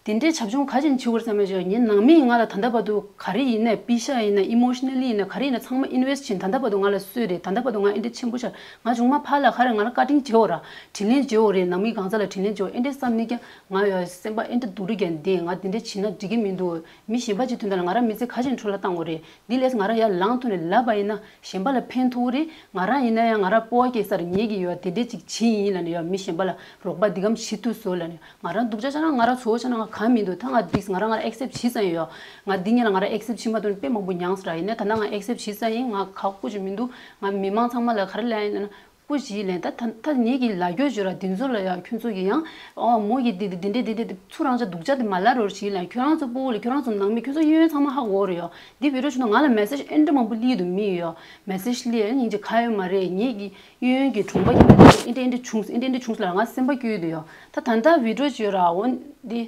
དེ་འདྲའི་བྱབ་ཆུང་ག་ཅིག་བྱེད་དགོས་བསམ་ཡ་ཅིག་ཡོད། ངའི་ནང་མི་ཡིས་ང་ལ་ད་ལྟ་བར་དུ་ག་རེ་ཡིན་ནའི་པེ་ཤ་ཡིན་ན་ཨི་མོ་ཤི་ནལ་ལི་ཡིན་ན་ག་རེ་ཡིན་ན་ཚང་མ་ཨིན་ཝེ་སི་ཊི་བྱས་ད་ལྟ་བར་དུ་ང་ལ་གསོས་རེད། ད་ལྟ་བར་དུ་ང་ཨེ་འདྲ་ཆེན་པོ་ཤར། ང་ཆུང་མ་ཕར་ལ་ག་རེ་ང་ལ་བཀའ་དྲིན་བྱེད་འོ་ར། དྲིན་ལན་བྱེད་འོ་རེད། ནང་མི་གང་ཟག་ལ་དྲིན་ལན་བྱེད་འོ། ཨེ་འདྲ་བསམ་ནས་ཀྱང་ང་ཡོད་སེམས་པ་ཨེ་འདྲ་སྡུག་རུ་ཀྱང་བསྡད། ང་དེ་འདྲ་བྱེད་ན་འགྲིག་གི་མི་འདུག་མི་གཞན་པ་ཅིག་དོན་དག་ལ་ང་རང་མི་ཚེ་ག་ཅིག་འཕྲོ་བརླག་བཏང་དགོས་རེད། འདི་ལས་ང་རང་ཡར་ལངས་ཐུབ་ནས་ལབ་པ་ཡིན་ན་གཞན་པ་ལ་ཕན་ཐོགས་རེད། ང་རང་ཡིན་ན་ཡང་ང་རང་སྤོབས་པ་སྐྱེ་སར་ངེད་ཀྱིས་ཡོད་དེ་འདྲས་ཅིག་བྱེད་ཡིན་ལབ་ནས་ཡོད། མི་གཞན་པ་ལ་རོགས་པ་འདི་གམ་བྱེད་ཐུབ་བཟོ་ལབ་ནས་ང་རང་སྡུག་ཅག་ཆགས་ན་ང་རང་ཚོ་ཆགས་ན་ང་གང་མི་འདུག་ད་ང་འདི་ང་རང་ང་རང་ཨེག་སེབ་བྱེད་ས་ཡོད། ང་འདི་ངེད་ལ་ང་རང་ཨེག་སེབ་བྱེད་མ་ཐུབ་ན་དཔེ་མང་པོ་མྱངས་སོང་ར། ཡིན་ན་ད་ལྟ་ང་ཨེག་སེབ་བྱེད་ས་ཡིན། ང་ཁག་པོ་ཅིག་མི་འདུག་ང་མི་མང་ཚང་མ་ལ་ག་རེ་ལབ་ཡིན་ལབ་ན། སྐུ་ཞིག་ལན་ད་ད་ད་ངེད་ཀྱི་ལ་རྒྱོ་བརྗོད་ར་འདི་ཚོ་ལ་ཡང་ཁྱོད་ཚོ་གི་ཡང་ཨོ་མོ་གི་འདི་འདི་འདི་འདྲ་འདི་འདྲ་ཚུར་རང་ཅག་སྡུག་ཅག་དེ་མ་ལབ་རོགས་བྱིས་ལ། ཁྱོད་རང་ཚོ་སྤུ་གུ་ལ་ཁྱོད་རང་ཚོ་ནང་མི་ཁྱོད་ཚོ་གཡས་གཡོན་ཚང་མ་ཧ་གོ་རེད་ཡོ། འདི་བི་ཌིའོ་བྱུང་ན་ང་ལ་མེ་སེཇ་ཨེ་འདྲ་མང་པོ་སླེབས་འདུག་མི་ཡོད་ཡོ། མེ་སེཇ་སླེབས་སྙིང་རྗེ་ག་ཡོད་མ་རེད། ངེད་ཀྱི་གཡས་གཡོན་གྱི་གྲོང་པ་གི་མི་ཚོ་ཨེ་འདྲ་ཨེ་འདྲ་བྱུང་ཨེ་འདྲ་ཨེ་འདྲ་བྱུང་ལ་ང་སེམས་པ་སྐྱོ་ཡོད་དུ་ཡོ། ད་ད་ལྟ་བི་ཌིའོ་བརྗོད་ར་འོ་འདི།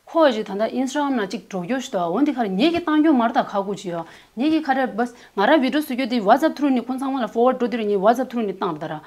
ཁོ་ཞིག་ད་ལྟ་ཨིན་སི་ཊ་གྷ་རམ་ནང་གཅིག་འགྲོ་རྒྱུ་ཞིག་འདུག་འོ་འདི་ཁར་ངེད་ཀྱི་བཏང་རྒྱུ་མ་རེད་ད་ཁག་པོ་ཅིག་ཡོད། ངེད་ཀྱི་ཁ་ར་བས་ང་ར་བི་ཌིའོ་བཟོ་རྒྱུ་དེ་ཝ་ཙབ་ཐུ་རུ་ནས་ཁོང་ཚང་མ་ལ་ཕོར་ཝར་ཌི་འགྲོ་དུས་ངས་ཝ་ཙབ་ཐུ་རུ་ནས་བཏང་ད་ར།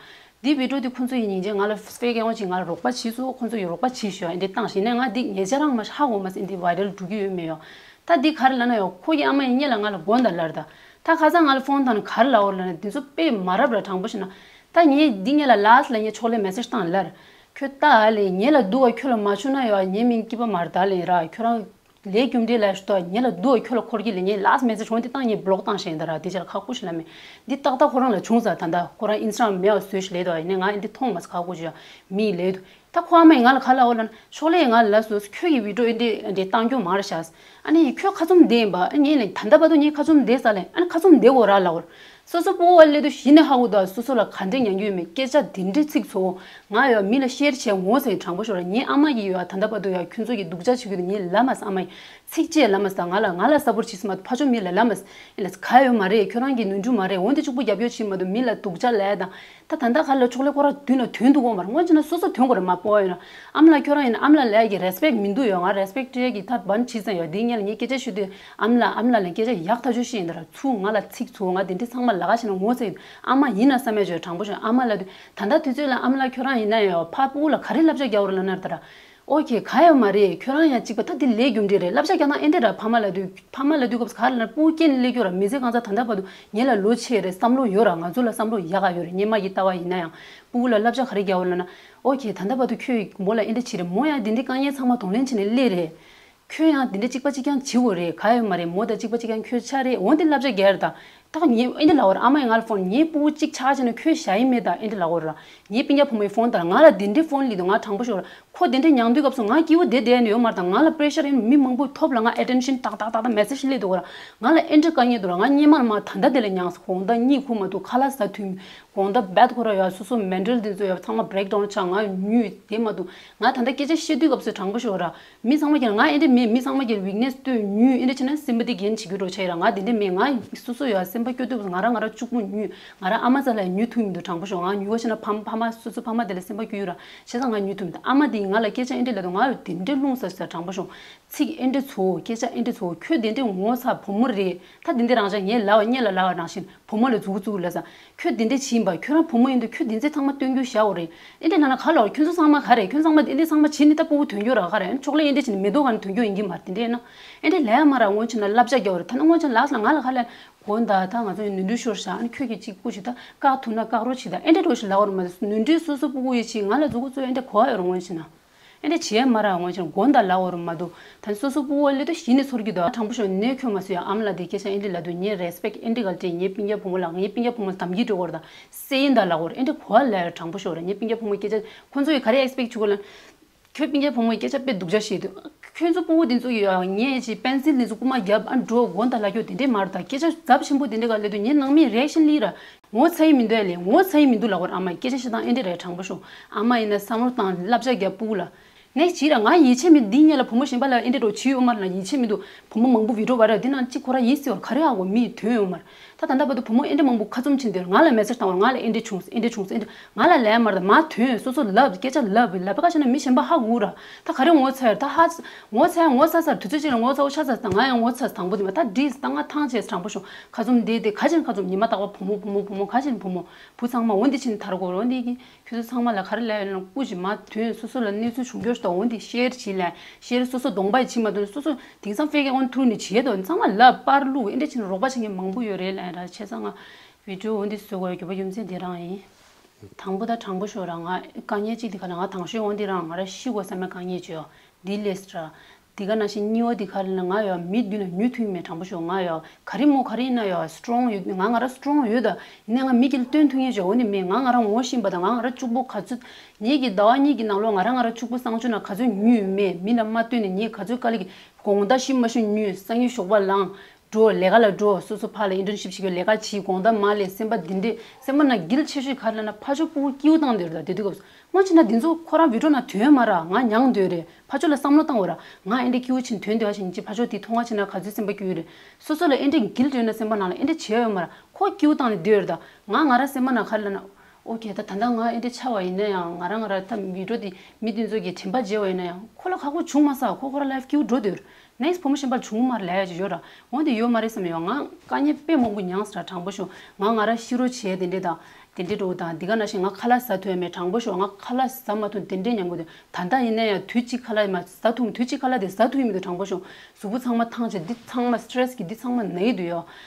འདི་བི་ཌིའོ་དེ་ཁོང་ཚོ་ཡི་སྙིང་རྗེ་ང་ལ་ཕེ་ཀ་ཨེ་ཀའུན་ཊི་ཅིག་ང་ལ་རོགས་པ་བྱས་སོང་། ཁོང་ཚོ་ཡི་རོགས་པ་བྱས་ཤོག་ཨེ་འདྲ་བཏང་ཞིག་ནས་ང་འདི་ངེད་ཅག་རང་མ་ཧ་གོ་མ་སི་འདི་ཝའི་རལ་འགྲོ་གི་ཡོད་མེད་ཡོ། ད་འདི་ག་རེ་ལབ་ན་ཡོ་ཁོ་གི་ཨ་མ་ཡི་སྔོན་ལ་ང་ལ་དགོངས་དག་ལབ་ར་ད། ད་ཁ་སང་ང་ལ་ཕོན་བཏང་ནས་ག་རེ་ལབ་འོ་ལབ་ན་འདི་ཚོ་དཔེ་མ་རབས་ར་དྲང་པོ་བཤད་ན། ད་ངས་འདི་ངེད་ལ་ལཱ་སི་ལ་ངས་ཕྱོགས་ལས་མེ་སེཇ་བཏང་ལར། ཁྱོད་ལྟ་ཨ་ལས་ངེད་ལ་སྡུག་བ་ཁྱོད་ལ་མ་བྱུང་ན་ཡོ་ངའི་མིང་སྐྱིད་པ་མ་རེད་ད་ལས་ར། ཁྱོད་རང་ལས་རྒྱུ་འབྲས་ལ་ཞུ་ད་ངེད་ལ་སྡུག་བ་ཁྱོད་ལ་འཁོར་གྱི་ལས་ངས་ལཱ་སི་མེ་སེཇ་འོང་དེ་བཏང་ངས་བློག་བཏང་ཤེས་ཡིན་ད་ར། དེ་ཅར་ཁག་པོ་ཞིག་ལ་མེད། འདི་ཏག་ཏག་ཁོ་རང་ལ་བྱུང་ས་ད་ད་ཁོ་རང་ཨིན་སི་ཊ་གྷ་རམ་མེད་བ་བཟོས་ཤིག་ལས་དོ་ཡིན་ནས་ང་འདི་མཐོང་མ་སི་ཁག་པོ་ཞིག་ཡོ་མི་ལས་དུ། ད་ཁོ་ཨ་མ་ཡིས་ང་ལ་ག་ལབ་འོ་ལབ་ན་ཕྱོགས་ལས་ང་ལ་ལབ་སོང་ཁྱོད་ཀྱི་བི་ཌིའོ་འདི་འདི་བཏང་རྒྱུ་མ་རེད་ཤག་ཨ་ནི་ཁྱོད་ཁ་བཙུམ་བསྡད་ཡིན་པ་ཨ་ངས་ལ་ད་ལྟ་བར་དུ་ངས་ཁ་བཙུམ་བསྡད་ས་ལས་ཨ་ནི་ཁ་བཙུམ་བསྡད་དགོས་ར་ལབ་འོ། སོ་སོ་སྤོ་བོ་ལས་དུ་གཞི་ནས་ཧ་གོ་ད་སོ་སོ་ལ་ག་འདྲས་མྱང་རྒྱུ་ཡོད་མེད་སྐད་ཆ་འདི་འདྲས་ཚིག་ཚོ་ང་ཡོ་མི་ལ་ཤེར་བྱས་ངོ་ཟེར་དྲང་པོ་ཤོད་ར། ངའི་ཨ་མ་ཡིས་ཡོ་ད་ལྟ་བར་དུ་ཡོ་ཁྱོད་ཚོ་གི་སྡུག་ཅག་བྱེད་རྒྱུ་དེ་ངས་ལབ་མ་སི་ཨ་མ་ཡིས་ཚིག་བཅད་ལབ་མ་སི་ད་ང་ལ་ང་ལ་ས་པོར་བྱེད་སི་མ་གཏོགས་ཕ་ཆོ་མི་ལ་ལབ་མ་སི་ཨེ་ལ་ག་ཡོད་མ་རེད། ཁྱོད་རང་གི་ནོར་འཁྲུལ་མ་རེད། འོན་ཏེ་གཅིག་པོ་རྒྱབ་སྐྱོར་བྱེད་མ་གཏོགས་མི་ལ་སྡུག་ཅག་ལབ་ཡ་དང་། ད་ད་ལྟ་ག་ལ་ཕྱོགས་ལས་ཁོ་རང་མདུན་ལ་དོན་འདུག་གོ་མ་རེད། སྔོན་ཆད་ན་སོ་སོ་དོན་དགོས་རེད་མ་སྤོ་བ་ཡོད་ན། ཨ་མ་ལགས་ཁྱོད་རང་ཡིན་ན་ཨ་མ་ལགས་ལས་ཀྱི་རེ་སི་པེག་མི་འདུག་ཡོད། ང་རེ་སི་པེག་སྤྲད་ཀྱི་ཐབས་བན་བྱེད་ཙང་ཡོད། དེ་སྔོན་ལ་ངས་སྐད་ཆ་ཞུ་དུས་ཨ་མ་ལགས་ཨ་མ་ལགས་ལ་སྐད་ཆ་ཡག་ཐག་ཆོད་བཤད་ཡིན་ད་ར། ཚུར་ང་ལ་ཚིག་ཚུར་ང་དེ་འདྲས་ཚང་མ་ལ་ག་ཞེ་ན་ངོ་ཚ་ཡོད། ཨ་མ་ཡིན་ན་བསམ་ཡ་ཅིག་ཡོད་དྲང་པོ་ཞུ། ཨ་མ་ལགས་དུས་ད་ལྟ་དུས་ཚོད་ལ་ཨ་མ་ལགས་ཁྱོད་རང་ཡིན་ན་ཡང་ཕ་སྤུ་གུ་ལ་ག་རེ་བསླབ་བྱ་རྒྱག་འོ་ར་ལབ་ན་ར་ད་ར། ཨོ་ཁེ་ག་ཡོད་མ་རེད། ཁྱོད་རང་ཡང་གཅིག་པ་ད་དེ་ལས་རྒྱུ་འབྲས་རེད། བསླབ་བྱ་རྒྱག་ན་ཨེ་འདྲས་ར། ཕ་མ་ལ་དུས་ཕ་མ་ལ་དུས་སྐབས་སུ་ག་རེ་ལབ་ན་སྤུ་གུ་སྐྱེ་ནས་སླེབས་རྒྱུ་ར། མི་ཚེ་གང་ཚ་ད་ལྟ་བར་དུ་ངེད་ལ་ལོ་ཆེ་རེད། བསམ་བློ་ཡོད་ར། ང་ཚོ་ལ་བསམ་བློ་ཡག་ག་ཡོད་རེད། སྔོན་མ་གི་ལྟ་བ་ཡིན་ན་ཡང་སྤུ་གུ་ལ་བསླབ་བྱ་ག་རེ་རྒྱག་འོ་ལབ་ན། ཨོ་ཁེ་ད་ལྟ་བར་དུ་ཁྱོད་མོ་ལ་ཨེ་འདྲས་བྱེད་རེད། མོ་ཡང་དེ་འདྲའི་དཀའ་ངལ་ཚང་མ་གདོང་ལེན་བྱས་ནས་སླེབས་རེད། ཁྱོད་ཡང་དེ་འདྲ་གཅིག་པ་གཅིག་རྐྱང་བྱེད་དགོས་རེད། ག་ཡོད་མ་རེད། མོ་དང་གཅིག་པ་གཅིག་རྐྱང་ཁྱོད་ཆགས་རེད། འོན་ཏེ་བསླབ་བྱ་རྒྱག་རེད་ད། ད་ངས་ཨེ་འདྲ་ལབ་པ་རེད། ཨ་མ་ཡིས་ང་ལ་ཕོན་ངའི་སྤུ་གུ་གཅིག་ཆགས་བྱས་ན་ཁྱོད་བཞག་ཡིན་མེད་ད་ཨེ་འདྲ་ལབ་པ་རེད། ངའི་སྤུན་ཀྱག་བུ་མོའི་ཕོན་དང་ང་ལ་དེ་འདྲའི་ཕོན་སླེབས་འདུག་ང་དྲང་པོ་ཤོད་ར། ཁོ་དེ་འདྲ་མྱང་དུས་སྐབས་སུ་ང་སྐྱིད་པོ་བསྡད་བསྡད་ནས་ཡོད་མ་རེད་ད། ང་ལ་པེ་རེ་ཤར་ཡིན། མི་མང་པོའི་ཐོབ་ལ་ང་ཨེ་ཊེན་ཤན་ཏག་ཏག་ཏག་ཏག་མེ་སེཇ་སླེབས་འདུག་ར། ང་ལ་ཨེ་འདྲ་དཀའ་ངལ་འདུག་ར། ང་སྔོན་མ་མ་ད་ལྟ་དེ་ལ་མྱངས་སོང་། དགོང་དག་གཉིད་ཁུག་མ་ཐུབ། ཁ་ལག་ཟ་དུས་དགོང་དག་བད་ཁོ་ར་ཡ་སོ་སོ་མེན་ཊལ་དེ་ཚོ་ཡ་ཚང་མ་བྷི་རེག་ཌའུན་ཆགས། ང་ཉུལ་བསྡད་མ་ཐུབ། ང་ད་ལྟ་སྐད་ཆ་བཤད་དུས་སྐབས་སུ་དྲང་པོ་ཤོད་ར། མི་ཚང་མ་གིས་ང་ཨེ་འདྲ་མེད། མི་ཚང་མ་གིས་ཝིག་ནེ་སི་ལྟོས་ཉུལ་ཨེ་འདྲ་བྱས་ན་སིམ་པ་ཐི་གེན་བྱེད་རྒྱུ་འགྲོ་ཆགས་ཡིན་ར། ང་དེ་འདྲ་མེད། ང་སོ་སོ་ཡ་སེམས་ སེམས་པ་སྐྱོ་དུས་ང་རང་ང་རང་གཅིག་པུ་ཉུལ། ང་རང་ཨ་མ་རྩ་ལ་ཉུལ་ཐུབ་མི་འདུག་དྲང་པོ་ཤོད། ང་ཉུལ་བ་ཤེས་ན་ཕ་མ་ཕ་མ་སོ་སོ་ཕ་མ་དེ་ལ་སེམས་པ་སྐྱོ་ཡོད་ར། བྱས་ཙང་ང་ཉུལ་ཐུབ་མི་འདུག་ཨ་མ་དེས་ང་ལ་སྐད་ཆ་ཨེ་འདྲ་ལབ་འདུག་ང་དེ་འདྲ་རླུང་ཟ་ཟ་དྲང་པོ་ཤོད། ཚིག་ཨེ་འདྲ་ཚོ་སྐད་ཆ་ཨེ་འདྲ་ཚོ་ཁྱོད་དེ་འདྲ་ངོ་ཚ་བུ་མོ་རེད། ད་དེ་འདྲ་རང་ཅག་ངས་ལབ་པ་སྔོན་ལ་ལབ་པ་རང་བཞིན་བུ་མོ་ལ་མཛུ་གུ་བཙུགས་ལབ་ས། ཁྱོད་དེ་འདྲ་བྱིན་པ་ཁྱོད་རང་བུ་མོ་ཡིན་དུས་ཁྱོད་དེ་ཚོ་ཚང་མ་སྟོན་རྒྱུ་བཞག་འོ་རེད། ཨེ་འདྲ་ན་ན་ག་ལ་ཁྱོད་ཚོ་ཚང་མ་ག་རེད། ཁྱོད་ཚང་མ་ཨེ་འདྲ་ཚང་མ་བྱིན་ནི་ད་ཕྲུ་གུ་ཐོན་རྒྱུ་ར་ག་རེད། ཨ་ནི་ཕྱོགས་ལས་ཨེ་འདྲ་བྱིན་ནི་མེ་ཏོག་ག་ནས་ཐོན་རྒྱུ་ཡིན་གྱི་མ་རེད། དེ་འདྲ་ཡིན་ན་ཨེ་འདྲ་ལབ་ཡ་མ་ར། སྔོན་ཆད་ན་བསླབ་བྱ་རྒྱག་འོ་རེད། ད་ནི་སྔོན་ཆད་ལགས་ལ་ང་ལ་ག་ལ་དགོངས་དག་ད་ང་ཚོ་ནོར་འཁྲུལ་ཤོར་ཤག་ཨ་ནི་ཁྱོད་ཀྱིས་གཅིག་སྐུ་ཞིག་ད་བཀག་ཐུབ་ན་བཀག་རོགས་བྱེད་ད་ཨེ་འདྲ་འགྲོ་ཞིག་ལབ་འོ་རེད་མ་གཏོགས་ནོར་འཁྲུལ་སོ་སོ་ཕྲུ་གུ་ཡིས་བྱིན་ང་ལ་མཛུ་གུ་བཙུགས་ཨེ་འདྲ་གོ་བ་ཡོད་རེད། སྔོན་ཆད་ན། ཨེ་འདྲ་བྱེད་ཡ་མ་ར། སྔོན་ཆད་དགོངས་དག་ལབ་འོ་རེད་མ་གཏོགས་ད་ནི་སོ་སོ་ཕྲུ་གུ་ལ་ལས་དོ་གཞི་ནས་ཚོར་གྱི་འདུག་དྲང་པོ་ཤོད། ནས་ཁྱོད་མ་བཟོད་ཡ་ཨ་མ་ལགས་དེ་སྐད་ཆ་ཨེ་འདྲ་ལབ་འདུག་ངས་རེ་སི་པེག་ཨེ་འདྲ་ག་ལ་སྤྲད། ངའི་སྤུན་ཀྱག་བུ་མོ་ལ་ངའི་སྤུན་ཀྱག་བུ་མོ་ལ་དམ་གྱིས་སྤྲད་དགོས་རེད། ད་སེ་ཡིན་ད་ལབ་འོ་རེད། ཨེ་འདྲ་གོ་བ་ལབ་ཡ་དྲང་པོ་ཤོད་ར། ངའི་སྤུན་ཀྱག་བུ་མོ་སྐད་ཆ་ཁོང་ཚོ་ཡིས་ག་རེ་ཨེག་སི་པེག་བྱེད་དགོས་ལ། ཁྱོད་སྤུན་ཀྱག་བུ་མོའི་སྐད་ཆ་དཔེ་སྡུག་ཅག་བཤད་འདུག་ཁྱོད་ཚོ་ཕྲུ་གུ་དེ་ཚོ་ཡིས་ཡ་ངས་ཅིག་པེན་སིལ་དེ་ཚོ་རྐུ་མ་བརྒྱབ་ཨ་འགྲོ་དགོངས་དག་ལབ་རྒྱུ་དེ་འདྲས་མ་རེད། ད་སྐད་ཆ་ཚབས་ཆེན་པོ་དེ་འདྲས་ག་ལབ་དུས་ངའི་ནང་མིའི་རེ་ཨེག་ཤན་ལི་ར། ངོ་ཚ་ཡི་མི་འདུག་ཨ་ལས། ངོ་ཚ་ཡི་མི་འདུག་ལབ་དགོས་རེད། ཨ་མ་ཡི་སྐད་ཆ་བཤད་སྟངས་ཨེ་འདྲས་རེད། དྲང་པོ་ཤོད། ཨ་མ་ཡིན་ན་བསམ་བློ་བཏང་བསླབ་བྱ་རྒྱབ་ཕྲུ་གུ་ལ། ནས་ཅི་ར་ང་ཡིད་ཆེས་མི་འདི་སྔོན་ལ་བུ་མོ་གཞན་པ་ལ་ཨེ་འདྲས་འགྲོ་བྱེད་ཡོད་མ་རེད་ལ། ཡིད་ཆེས་མི་འདུག་བུ་མོ་མང་པོ་བི་ཌི་ཡོ་བ་ར་འདི་ནང་གཅིག་ཁོ་ར་ཡིན་ཟེར་བ་ག་རེ་ཧ་གོ་མི་ཐོན་ཡོད་མ་རེད། ད་ད་ལྟ་བར་དུ་བུ་མོ་ཨེ་འདྲ་མང་པོ་ཁ་བཙུམ་ཕྱིན་དུས་ང་ལ་མེ་སེ་ཇི་བཏང་བར་ང་ལ་ཨེ་འདྲ་བྱུང་ཨེ་འདྲ་བྱུང་ཨེ་འདྲ་ང་ལ་ལན་མ་རེད། ད་མ་ཐོན་སོ་སོ་ལབ་སྐད་ཆ་ལབ་ལབ་པ་ཁ་ཤས་ན་མི་གཞན་པ་ཧ་གོ་ར། ད་ག་རེ་ངོ་ཚ་ཡར་ད་ཧ་ངོ་ཚ་ཡ་ངོ་ཚ་ཚར་དུས་ཚོད་ཅིག་ལ་ངོ་ཚ་བོ་ཆ་ཚ་ད་ང་ཡང་ངོ་ཚ་དང་པོ་དེ་མ་ད་བྲིས་ད་ང་ཐང་ཆད་དྲང་པོ་བྱུང་། ཁ་བཙུམ་དེ་དེ་ག་ཅན་ཁ་བཙུམ་ཉི་མ་རྟག་པ་བུ་མོ་བུ་མོ་བུ་མོ་ག་ཅན་བུ་མོ་བུ་ཚང་མ་འོ་འདི་ཕྱིན་ཐར་གོ་ར་འོ་འདི་གི་ཁྱོད་ཚོ་ཚང་མ་ལ་ག་རེ་ལབ་ཡོད་ན་སྐུ་མཁྱེན་མ་ཐོན་སོ་སོ་ལ་གནས་ཚུལ་བྱུང་རྒྱུ་ཞིག་དང་འོ་འདི་ཤེར་བྱེད་ལ་ཤེར་སོ་སོ་གདོང་པ་ཡི་བྱེད་མ་ཐུབ་ན་སོ་སོ་དེང་སང་ཕེ་ཀེ་ཨོན་ཐུར་ནས་བྱེད་དོ་ཚང་མ་ལབ་པར་བླུག་ཨེ་འདྲ་བྱས་ན་རོགས་པ་བྱེད་མཁན་མང་པོ་ཡོད་རེད་ལབ་ཡ་ར། བྱས་ཙང་ང་བི་ཌི་ཡོ་འོ་འདི་བཟོ་དགོས་རྒྱུ་བ་རྒྱུ་མཚན་དེ་རང་ཡིན། དང་པོ་ད་དྲང་པོ་ཤོད་ར། ང་དཀའ་ངལ་གཅིག་དེ་ག་ལ་ང་དང་ཤོས་འོ་འདི་རང་ང་ར་ཤི་དགོས་བསམ་ན་དཀའ་ངལ་བྱོས་འདི་ལས་ར། འདི་ག་ནང་བཞིན་གཉིས་པ་འདི་ག་ལ་ན་ང་ཡོད་མི་མདུན་ལ་ཉུལ་ཐུབ་མེད་དྲང་པོ་ཤོད། ང་ཡོད་ག་རེ་མོ་ག་རེ་ཡིན་ན་ཡོད་སི་ཊོང་ཡོད། ང་ང་ར་སི་ཊོང་ཡོད་ད། ཡིན་ནའི་ང་མི་གིར་སྟོན་ཐུབ་མཁན་ཅིག་འོ་ནི་མེད། ང་ང་ར་ངོ་ཤེས་པ་དང་ང་ང་ར་གཅིག་པོ་ག་ཚོད་ཉིད་ཀྱི་ཟླ་བ་གཉིས་ཀྱི་ནང་ལོགས་ང་ར་ང་ར་གཅིག་པོ་གསང་སྤྱོད་ན་ག་ཚོད་ཉུལ་ཡོད་མེད་མི་ལ་མ་སྟོན་ནས་ཉིད་ག་ཚོད་དཀའ་ལས་ཀྱི་དགོང་དག་ཤི་མ་ཤི་ཉུལ་སང་ཉིན་ཞོགས་པ་ལངས། འགྲོ་ལས་ཀ་ལ་འགྲོ་སོ་སོ་ཕར་ལ་ཨིན་ཊརན་ཤིབ་བྱེད་དགོས་ལས་ཀ་བྱེད་དགོང་དག་མ་ལས་སེམས་པ་འདི་འདྲས་སེམས་པ་ནང་འགུལ་ཆེ་ཤོས་ག་རེ་ལབ་ན་ཕར་ཕྱོགས་ཕྲུ་གུ་སྐྱིད་པོ་བཏང་བསྡད་རེད་ད་དེ་དུས་སྐབས་སུ་སྔོན་ཆད་ན་འདི་ཚོ་ཁོ་རང་བི་ཌི་ཡོ་ནང་ཐོན་མ་ར་ང་མྱངས་བསྡད་རེད། ཕར་ཕྱོགས་ལ་བསམ་བློ་བཏང་བ་ར་ང་ཨེ་འདྲས་སྐྱིད་པོ་ཕྱིན་ཐོན་བསྡད་པ་ཞིག་ཡིན་ཅི་ཕར་ཕྱོགས་དེ་མཐོང་བ་ཕྱིན་ན་ག་ཚོད་སེམས་པ་སྐྱིད་ཡོད་རེད། སོ་སོ་ལ་ཨེ་འདྲས་འགུལ་འགྲོ་ན་སེམས་པ་ནང་ལ་ཨེ་འདྲས་བྱས་ཡོད་མ་ར་ཁོ་སྐྱིད་པོ་བཏང་ནས་བསྡད་ཡོད་རེད་ད། ང་ང་ར་སེམས་པ་ནང་ག་རེ་ལབ་ན། ཨོ་ཁེ་ད་ད་ལྟ་ང་ཨེ་འདྲས་ཆགས་པ་ཡིན་ན་ཡང་ང་ར་ང་ར་ད་བི་ཌི་ཡོ་དེ་མི་དེ་ཚོ་གི་དྲན་པ་བརྗེད་པ་ཡིན་ན་ཡང་ཁོ་ལ་ཁག་པོ་བྱུང་མ་སོང་། ཁོ་ཁོ་ར་ལའིཕ་སྐྱིད་པོ་འགྲོ་བསྡད་ཡོད་རེད། ནེག་སི་ཊི་བུ་མོ་གཞན་པ་བྱུང་མ་རེད་ལབ་ཡ་ཅིག་ཡོད་ར། འོན་ཏེ་ཡོད་མ་རེད་བསམ་ཡོད། ང་དཀའ་ངལ་དཔེ་མང་པོ་མྱངས་ཟེར་དྲང་པོ་ཤོད། ང་ང་ར་ཤི་རོ་བྱས་དེ་འདྲས་དང་དེ་འདྲས་འགྲོ་དང་འདི་ག་ནང་བཞིན་ང་ཁ་ལག་ཟ་ཐུབ་ཡ་མེད་དྲང་པོ་ཤོད། ང་ཁ་ལག་ཟ་མ་ཐུབ་དེ་འདྲས་མྱང་གི་འདུག་ད་ལྟ་ཡིན་ན་ཡང་དུས་གཅིག་ཁ་ལག་མ་ཟ་ཐུབ་དུས་གཅིག་ཁ་ལག་དེ་ཟ་ཐུབ་ཡི་མི་འདུག་དྲང་པོ་ཤོད། གཟུགས་པོ་ཚང་མ་ཐང་ཆད་འདི་ཚང་མ་སི་ཊེ་རེ་སི་གི་འདི་ཚང་མ་ན་ཡི་འདུག་ཡ།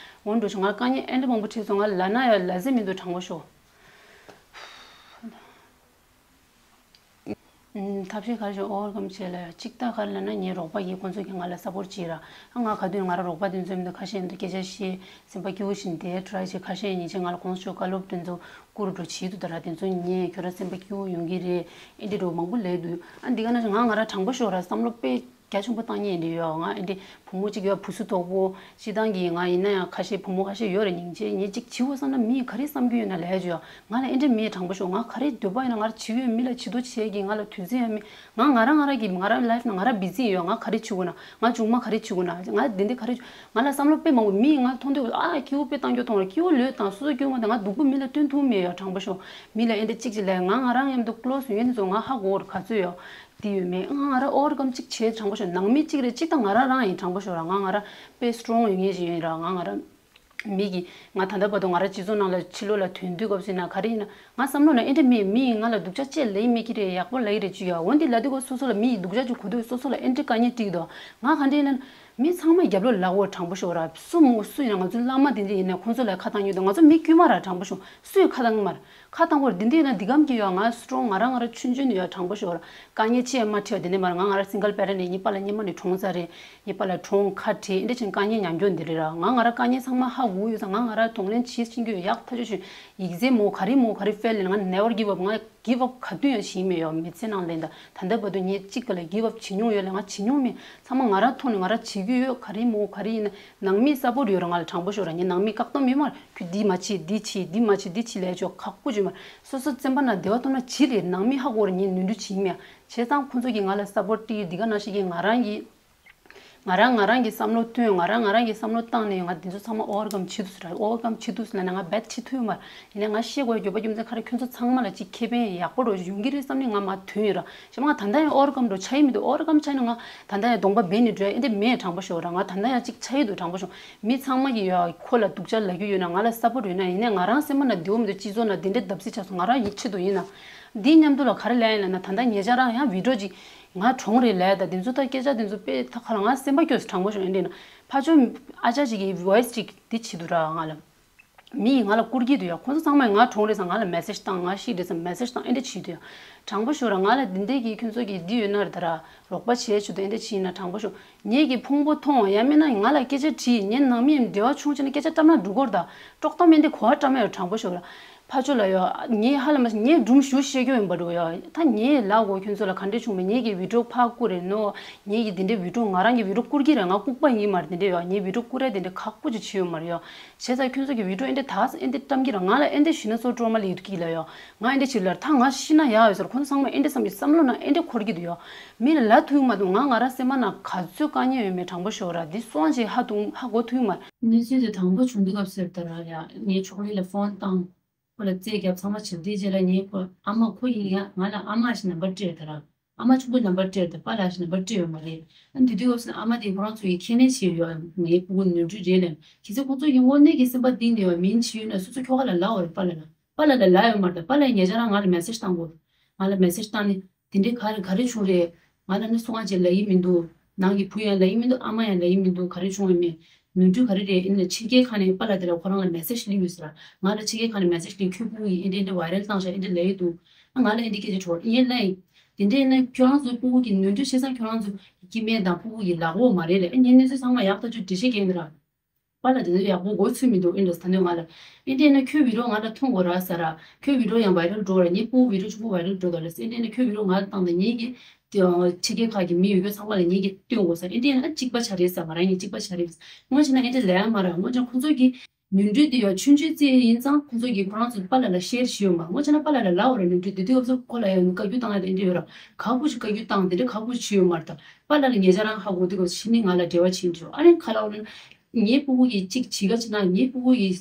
འོན་ཏེ་ང་དཀའ་ངལ་ཨེ་འདྲས་མང་པོ་འཕྲད་སོང་། ང་ལབ་ན་ཡང་ལབ་ས་མི་འདུག་དྲང་པོ་ཤོད། ཐབས་ཤེས་ག་རེ་བྱས་ཨོ་ཝར་ཀམ་བྱས་ལ་ཡ་གཅིག་ད་ག་རེ་ལབ་ན་ངའི་རོགས་པ་ཡིས་ཁོང་ཚོ་གིས་ང་ལ་སཔོར་ཊི་བྱས་ར། ང་ག་དུས་ང་ར་རོགས་པ་དེ་ཚོ་མི་འདུག་ཁ་ཤས་འདུག་སྐད་ཆ་བཤད་སེམས་པ་སྐྱིད་པོ་བཞིན་བསྡད་ཊ་རའི་བྱས། ཁ་ཤས་ཉིན་ཆེ་ང་ལ་ཁོང་ཚོ་བཀའ་སློབ་དེ་ཚོ་བསྐུར་འགྲོ་བྱེད་འདུག་ད་ར་དེ་ཚོ་ངས་ཁྱོད་ར་སེམས་པ་སྐྱིད་པོ་ཡོང་གི་རེད། ཨེ་འདྲས་འགྲོ་མང་པོ་ལབ་འདུག་ཨ་འདི་ག་ནང་བཞིན་ང་ང་ར་དྲང་པོ་ཤོད་ར་བསམ་བློ་དཔེ་རྒྱ་ཆེན་པོ་བཏང་མཁན་འདི་ཡོད། ང་ཨེ་འདྲས་བུ་མོ་གཅིག་ཡོད་བུ་སུ་དོག་པོ་སྤྱི་བཏང་གི་ང་ཡིན་ན་ཡང་ཁ་ཤས་བུ་མོ་ཁ་ཤས་ཡོད་རེད། སྙིང་རྗེ་ངས་གཅིག་བྱེད་དགོས་བསམ་ན་མིས་ག་རེ་བསམ་གྱི་ཡོད་ན་ལབ་ཡ་ཅིག་ཡོད། ང་ལ་ཨེ་འདྲས་མེད་དྲང་པོ་ཤོད། ང་ག་རེ་འདོད་པ་ཡིན་ན་ང་ར་བྱེད་ཀྱི་ཡོད། མི་ལ་བྱེད་དོ་བྱེད་ཀྱི་ང་ལ་དུས་ཚོད་ཡང་མེད། ང་ང་རང་ང་རང་གི་ང་རང་ལའིཕ་ནང་ང་རང་བི་ཛི་ཡོད། ང་ག་རེ་བྱེད་དགོས་ན་ང་ཆུང་མ་ག་རེ་བྱེད་དགོས་ན་ང་འདི་འདི་ག་རེ་བྱེད་ང་ལ་བསམ་བློ་དཔེ་མང་པོ་མིས་ང་མཐོང་དུས་ཨ་སྐྱིད་པོ་དཔེ་བཏང་རྒྱུ་མཐོང་ར་སྐྱིད་པོ་ལོས་བཏང་སོ་སོ་སྐྱིད་པོ་མ་བཏང་ང་སྡུག་པོ་མི་ལ་སྟོན་ཐུབ་མེད་ཡོད་དྲང་པོ་ཤོད། མི་ལ་ཨེ་འདྲས་གཅིག་ཅིག་ལབ་ང་ང་རང་མཉམ་དུ་ཀློ་སུ་ཡོད་འདི་ཚོ་ང་ཧ་གོ་ག་ཚོད་ཡོད། དེ་ཡོད་མེད་ང་ང་ར་ཨོ་ཝར་ཀམ་གཅིག་བྱས་དྲང་པོ་ཤོད། ནང་མི་གཅིག་རེད་གཅིག་དང་ང་རང་རང་ཡིན་དྲང་པོ་ཤོད་ར། ང་ང་ར་དཔེ་སི་ཊོང་ཡོད་མཁན་ཞིག་ཡིན་ར། ང་ང་ར་མི་གི་ང་ད་ལྟ་བར་དུ་ང་ར་སྤྱི་ཚོགས་ནང་ལ་ཕྱི་ལོགས་ལ་ཐོན་དུས་སྐབས་སུ་ཡིན་ན་ག་རེ་ཡིན་ན་ང་བསམ་བློ་ནང་ཨེ་འདྲ་མི་མི་ཡིས་ང་ལ་སྡུག་ཅག་བྱེད་ལེ་མི་གི་རེད་ཡག་པོ་ལེ་རེད་ཅི་ཡ། འོན་ཏེ་ལ་དུས་སྐབས་སོ་སོ་ལ་མི་ཡིས་སྡུག་ཅག་ཅིག་གོ་དུས་སོ་སོ་ལ་ཨེ་འདྲ་དཀའ་ངལ་འགྲིག་འདུག་ང་ག་འདྲ་ཡིན་ན་མི་ཚང་མ་རྒྱབ་ལོགས་ལ་འོ་དྲང་པོ་ཤོད་ར། སུ་མོ་སུ་ཡིན་ན་ང་ཚོ་བླ་མ་དེ་འདྲ་ཡིན་ན་ཁོང་ཚོ་ལ་ཁ་བཏང་ཡོད་དུས་ང་ཚོ་མི་དཀྱུས་མ་ར་དྲང་པོ་ཤོད་སུས་ཁ་བཏང་གི་མ་རེད། ཁ་བཏང་བར་འདི་འདི་ཡིན་ན་འདི་གམ་གྱི་ཡོད། ང་སི་ཊོང་ང་རང་ང་རང་ཆུང་ཆུང་ནས་ཡོད་དྲང་པོ་ཤོད་ར། དཀའ་ངལ་ཅི་ཡང་མ་འཕྲད་པ་དེ་འདྲ་མ་རེད། ང་ང་རང་སིང་གལ་པེ་རེན་ཊི་ཡིན། ངའི་པཱ་ལགས་སྔོན་མ་ནས་གྲོངས་ཚར་རེད། ངའི་པཱ་ལགས་གྲོངས་ཁ་བྲལ་འདི་འདྲ་བྱས་དཀའ་ངལ་ཉམས་འགྱོ་འདི་རེད་ར། ང་ང་རང་དཀའ་ངལ་ཚང་མ་ཧ་གོ་ཡོད་ཙང་ང་ང་རང་གདོང་ལེན་བྱེད་ཤེས་ཀྱི་ཡོད། ཡག་ཐག་ཆོད་བྱུང་ཡིག་ཚད་མོ་ག་རེ་མོ་ག་རེ་ཕེལ་ལེན་ང་never give up ང་give up ག་དུས་ཡང་བྱེད་མེད་ཡོད། མི་ཚེ་ནང་ལེན་ད་ད་ལྟ་བར་དུ་ངས་གཅིག་ག་ལ་give up བྱེད་མྱོང་ཡོད་ལ་ང་བྱེད་མྱོང་མེད། ཚང་མ་ང་རང་ཐོག་ནས་ང་རང་བྱེད་ཀྱི་ཡོད། ག་རེ་མོ་ག་རེ་ཡིན་ན་ནང་མིའི་སཔོར་ཊི་ཡོད་ར། ང་ལ་དྲང་པོ་ཤོད་ར། ངས་ནང་མིའི་བཀག་སྡོམ་ཡོད་མ་རེད། ཁྱོད་འདི་མ་བྱེད་འདི་བྱེད་འདི་མ་བྱེད་འདི་བྱེད་ལས་ཆོག་ཁག་པོ་བྱེད་མ་རེད། སོ་སོ་བཙན་པ་ན་བདེ་བ་སྟོར་ན་བྱེད་རེད། ནང་མི་ཧ་གོ་ར་ངས་ནོར་འཁྲུལ་བྱེད་མེད། བྱས་ཙང་ཁོང་ཚོ་གིས་ང་ལ་སཔོར་ཊི་འདི་ག་ནང་བཞིན་གྱི་ང་རང་གི་ ང་རང་ང་རང་གི་བསམ་བློ་བཏོན། ང་རང་ང་རང་གི་བསམ་བློ་བཏང་ནས་ང་འདི་ཚོ་ཚང་མ་ཨོ་ཝར་ཀམ་བྱེད་ཐུབ་ཟེར། ཨོ་ཝར་ཀམ་བྱེད་ཐུབ་ཟེར་ན་ང་རྦད་བྱེད་ཐུབ་མ་རེད། ཡིན་ནའི་ང་བཤད་དགོས་རྒྱུ་བ་རྒྱུ་མཚན་ག་རེ། ཁྱོད་ཚོ་ཚང་མ་ལ་ཅིག་ཁེ་ཕན་ཡག་པོ་འགྲོ་ཡོང་གི་རེད་བསམ་ནས་ང་མར་ཐོན་ཡོད་ར། ཞེ་མ་ང་ད་ལྟ་ཡང་ཨོ་ཝར་ཀམ་འགྲོ་ཆགས་ཡི་མི་འདུག་ཨོ་ཝར་ཀམ་ཆགས་ན་ང་ད་ལྟ་ཡང་གདོང་པ་སྦས་ནས་འགྲོ་ཡ་ཨེ་འདྲ་མེད། དྲང་པོ་ཞུ་ར། ང་ད་ལྟ་ཡང་ཅིག་ཆགས་ཡི་འདུག་དྲང་པོ་ཞུ། མི་ཚང་མ་གི་ཡོད་ཁོ་ལ་སྡུག་ཅག་ལབ་རྒྱུ་ཡོད་ན། ང་ལ་སཔོར་ཊི་ཡོད་ན། ཡིན་ནའི་ང་རང་སེམས་པ་ན་བདེ་བོ་མི་འདུག་སྤྱི་ཚོགས་ན་འདི་འདྲའི་བརྡབ་གསིག་ཆགས་སོང་། ང་རང་ཡིད་ཆེད་དུ་ཡིན་ན། འདིའི་མཉམ་དུ་ལ་ག་རེ་ལབ་ཡིན་ལབ་ན། ད་ལྟ་ཉེ་ཆར་རང་ཡང་བི་ཌི་ཡོ་ཅིག་ང་གྲོངས་རེད་ལབ། ད་འདི་ཚོ་ད་སྐད་ཆ་འདི་ཚོ་དཔེ་ད་ཁ་ལ་ང་སེམས་པ་སྐྱོ་སོང་། དྲང་པོ་ཞུ། ཨེ་འདྲ་ན་ཕ་ཆོས་ཨ་ཅག་ཅིག་གི་ཝོ་ཡི་སི་ཅིག་འདི་བྱེད་འདུག་ར། ང་ལ་མི་ཡིས་ང་ལ་བསྐུར་གྱི་འདུག་ཡ། ཁོང་ཚོ་ཚང་མས་ང་གྲོངས་རེད་ཟེར་ང་ལ་མེ་སེ་ཇི་བཏང་། ང་ཤི་རེད་ཟེར་མེ་སེ་ཇི་བཏང་། ཨེ་འདྲ་བྱེད་འདུག་ཡ། དྲང་པོ་ཞུ་ར། ང་ལ་འདི་འདྲའི་གི་ཁྱོད་ཚོ་གི་འདི་ཡོད་ན་རེད་ད་ར། རོགས་པ་བྱས་ཆུ་དང་ཨེ་འདྲ་བྱས་ན། དྲང་པོ་ཞུ། ངེད་ཀྱི་ཕུང་པོ་མཐོང་ཡང་མིན་ན་ང་ལ་སྐད་ཆ་དྲིས། ངའི་ནང་མི་འབྲེལ་བ་བྱུང་བྱས་ན་སྐད་ཆ་བཀྲམ་ན་འགྲིག་གོ་རེད་ད། དཀྲོག་གཏམ་ཨེ་འདྲ་གོ་བ་བཀྲམ་ཡ་ཡོད། དྲང་པོ་ཞུ་ར། ཕ་ཆོས་ལ་ཡོད། ངས་ཧ་ལམ་ངས་སྒྲུང་ཞུ་ཤེས་ཀྱི་ཡོད་པ་འགྲོ་ཡོད། ད་ངས་ལབ་དགོས། ཁྱོད་ཚོ་ལ་ག་འདྲ་བྱུང་མེད། ངེད་ཀྱི་བི་ཌི་ཡོ་ཕར་བསྐུར་རེད་ནོ། ངེད་ཀྱི་འདི་འདྲའི་བི་ཌི་ཡོ་ང་རང་གི་བི་ཌི་ཡོ་བསྐུར་གྱི་རེད། ང་ལྐུགས་པ་ཡིན་མ་རེད། འདི་འདྲ་ཡོད། ངས་བི་ཌི་ཡོ་བསྐུར་ཡ་འདི་འདྲ་ཁག་པོ་ཅིག་བྱས་ཡོད་མ་རེད་ཡོད། བྱས་ཙང་ཁྱོད་ཚོ་གི་བི་ཌི་ཡོ་ཨེ་འདྲ་ད་ཨེ་འདྲ་བཀྲམ་གྱི་ར། ང་ལ་ཨེ་འདྲ་ཞུས་ན་ཚོར་ཀྲོ་མ་ལི་ཡུ་ཐུ་ཀི་ལ་ཡོད། ང་ཨེ་འདྲ་བྱེད་ལ་ད་ང་ཤི་ན་ཡག་ཡོད་ཟེར། ཁོང་ཚོ་ཚང་མ་ཨེ་འདྲ་བསམ་གྱི་བསམ་བློ་ནང་ཨེ་འདྲ་འཁོར་གྱི་འདུག་ཡོད། མི་ལ་ལབ་ཐུབ་མ་འདུག་ང་ང་རང་སེམས་པ་ནང་ག་ཚོད་དཀའ་ངལ་ཡོད་མེད། དྲང་པོ་ཞུ་ར། འདི་སོང་ཅིག་ཧ་ཏུང་ཧ་གོ་ཐུབ་མ་རེད། གནས་ཚུལ་དེ་དང་པོ་བྱུང་དུས་སྐབས་སུ་ད་ར་ཡ་ངའི་ཕྱོགས་ལས་ལ་ཕོན་བཏང་། ཁོ་ལ་རྩིས་རྒྱབ་ཚང་མ་བྱེད། དེའི་རྗེས་ལ་ངའི་ཁོ་ཨ་མ་ཁོ་ཡིན་ཡ། ང་ལ་ཨ་མ་ཞིག་ནམ་བར་སྤྲད་ད་ར། ཨ་མ་ཆུང་པོ་ནམ་བར་སྤྲད་ད། པཱ་ལགས་ཞིག་ནམ་བར་སྤྲད་ཡོད་མ་རེད། ཨ་འདི་དུས་སྐབས་སུ་ཨ་མ་དེ་ཁོ་རང་ཚོ་ཡི་ཁས་ལེན་བྱས་ཡོད། ངའི་ཕྲུ་གུ་ནོར་འཁྲུལ་རེད་ལབ། གལ་སྲིད་ཁོ་ཚོ་ཡི་དངོས་གནས་ཀྱི་སེམས་པ་གཏིང་ནས་ཡོད་མིན་བྱས་ཡོད་ན་སོ་སོ་ཁྱོ་ག་ལ་ལབ་འོ་རེད། པཱ་ལགས་ལ། པཱ་ལགས་ལ་ལབ་ཡོད་མ་རེད་ད། པཱ་ལགས་ཉེ་ཆར་རང་ང་ལ་མེ་སེ་ཇི་བཏང་གོ། ང་ལ་མེ་སེ་ཇི་བཏང་ནས་དེ་འདྲའི་ག་རེ་ག་རེ་བྱུང་རེད། ང་ལ་ནི་སུ་གང་ཅིག་ལབ་ཡི་མི་འདུག་ནང་གི་བུ་ཡང་ལབ་ཡི་མི་འདུག་ཨ་མ་ཡང་ལབ་ཡི་མི་འདུག་ག་རེ་བྱུང་ཡོད་མེད། ནོར་འཁྲུལ་ག་རེ་རེད། ཨེ་ནས་ཕྱི་རྒྱལ་ཁག་ནས་པཱ་ལགས་དེ་ལ་ཁོ་རང་ལ་མེ་སེ་ཇི་སླེབས་ཡོད་ཟེར། ང་ལ་ཕྱི་རྒྱལ་ཁག་ནས་མེ་སེ་ཇི་སླེབས། ཁྱོད་ཕྲུ་གུ་ཡིས་ཨེ་འདྲ་ཨེ་འདྲ་ཝའི་རལ་བཏང་ཤག་ཨེ་འདྲ་ལབ་ཡི་འདུག་ཨ་ང་ལ་ཨེ་འདྲ་སྐད་ཆ་དྲིས། ཨེ་ལབ་ཡི། དེ་འདྲ་ཡིན་ན་ཁྱོད་རང་ཚོའི་ཕྲུ་གུ་གི་ནོར་འཁྲུལ་བྱས་ཙང་ཁྱོད་རང་ཚོ་སྐྱེ་དམན་དང་ཕྲུ་གུ་ཡི་ལག་འོག་མ་རེད་ལབ། ཨེ་ངས་གནས་ཚུལ་ཚང་མ་ཡག་ཐག་ཆོད་འགྲེལ་བཤད་རྒྱག་གི་ཡིན་ད་ར། པཱ་ལགས་དེ་ཚོ་ཡག་པོ་མགོ་ཚོས་མི་འདུག་ཨེ་འདྲ་ཟེར། ད་ནས་ང་ལ་ཨེ་འདྲ་ཡིན་ན་ཁྱོད་བི་ཌི་ཡོ་ང་ལ་མཐོང་དགོས་ར་ཟེར་ར། ཁྱོད་བི་ཌི་ཡོ་ཡང་ཝའི་རལ་འགྲོ་ར། ངའི་ཕྲུ་གུ་བི་ཌི་ཡོ་ཆུང་ཆུང་ཝའི་རལ་འགྲོ་དགོས་ལབ་ཟེར། ཨེ་འདྲ་ཡིན་ན་ཁྱོད་བི་ཌི་ཡོ་ང་ལ་བཏང་དང་། ངེད་ཀྱི་དེ་ཕྱི་རྒྱལ་ཁག་གི་མི་ཡོད་རྒྱུ་ཚང་མ་ལ་ངེད་ཀྱིས་སྟོན་དགོས་ཟེར། ཨེ་འདྲ་ཡིན་ན་གཅིག་པ་ཆགས་རེད་ཟེར། ང་རང་གཉིས་གཅིག་པ་ཆགས་རེད་ཟེར། དངོས་བྱས་ན་ཨེ་འདྲ་ལབ་ཡ་མ་རེད། དངོས་བྱས་ན་ཁོང་ཚོ་གི་ནོར་འཁྲུལ་དེ་ཡང་ཆུང་ཆུང་ཙི་ཡིན་ཙང་ཁོང་ཚོ་གིས་ཁོ་རང་ཚོ་པཱ་ལགས་ལ་ཤེར་བྱས་ཡོད་མ་རེད། དངོས་བྱས་ན་པཱ་ལགས་ལ་ལབ་འོ་ར། ནོར་འཁྲུལ་དེ་དུས་སྐབས་སུ་ཁོ་ལ་ཡང་བཀའ་བཀྱོན་བཏང་ཡ་དེ་འདྲ་ཡོད་ར། ཁག་པོ་ཞིག་བཀའ་བཀྱོན་བཏང་། དེ་འདྲ་ཁག་པོ་ཞིག་བྱས་ཡོད་མ་རེད་ད། པཱ་ལགས་ལ་ཉེ་ཆར་རང་ཧ་གོ་དུས་སྐབས་སུ་ཕྱི་ནས་ང་ལ་འབྲེལ་བ་བྱས་འདུག་ཨ་ནི་ཁ་ལ་འོ་ན་ངའི་ཕྲུ་གུ་གིས་གཅིག་བྱེད་ག་བྱེད་ན། ངའི་ཕྲུ་གུ་གིས་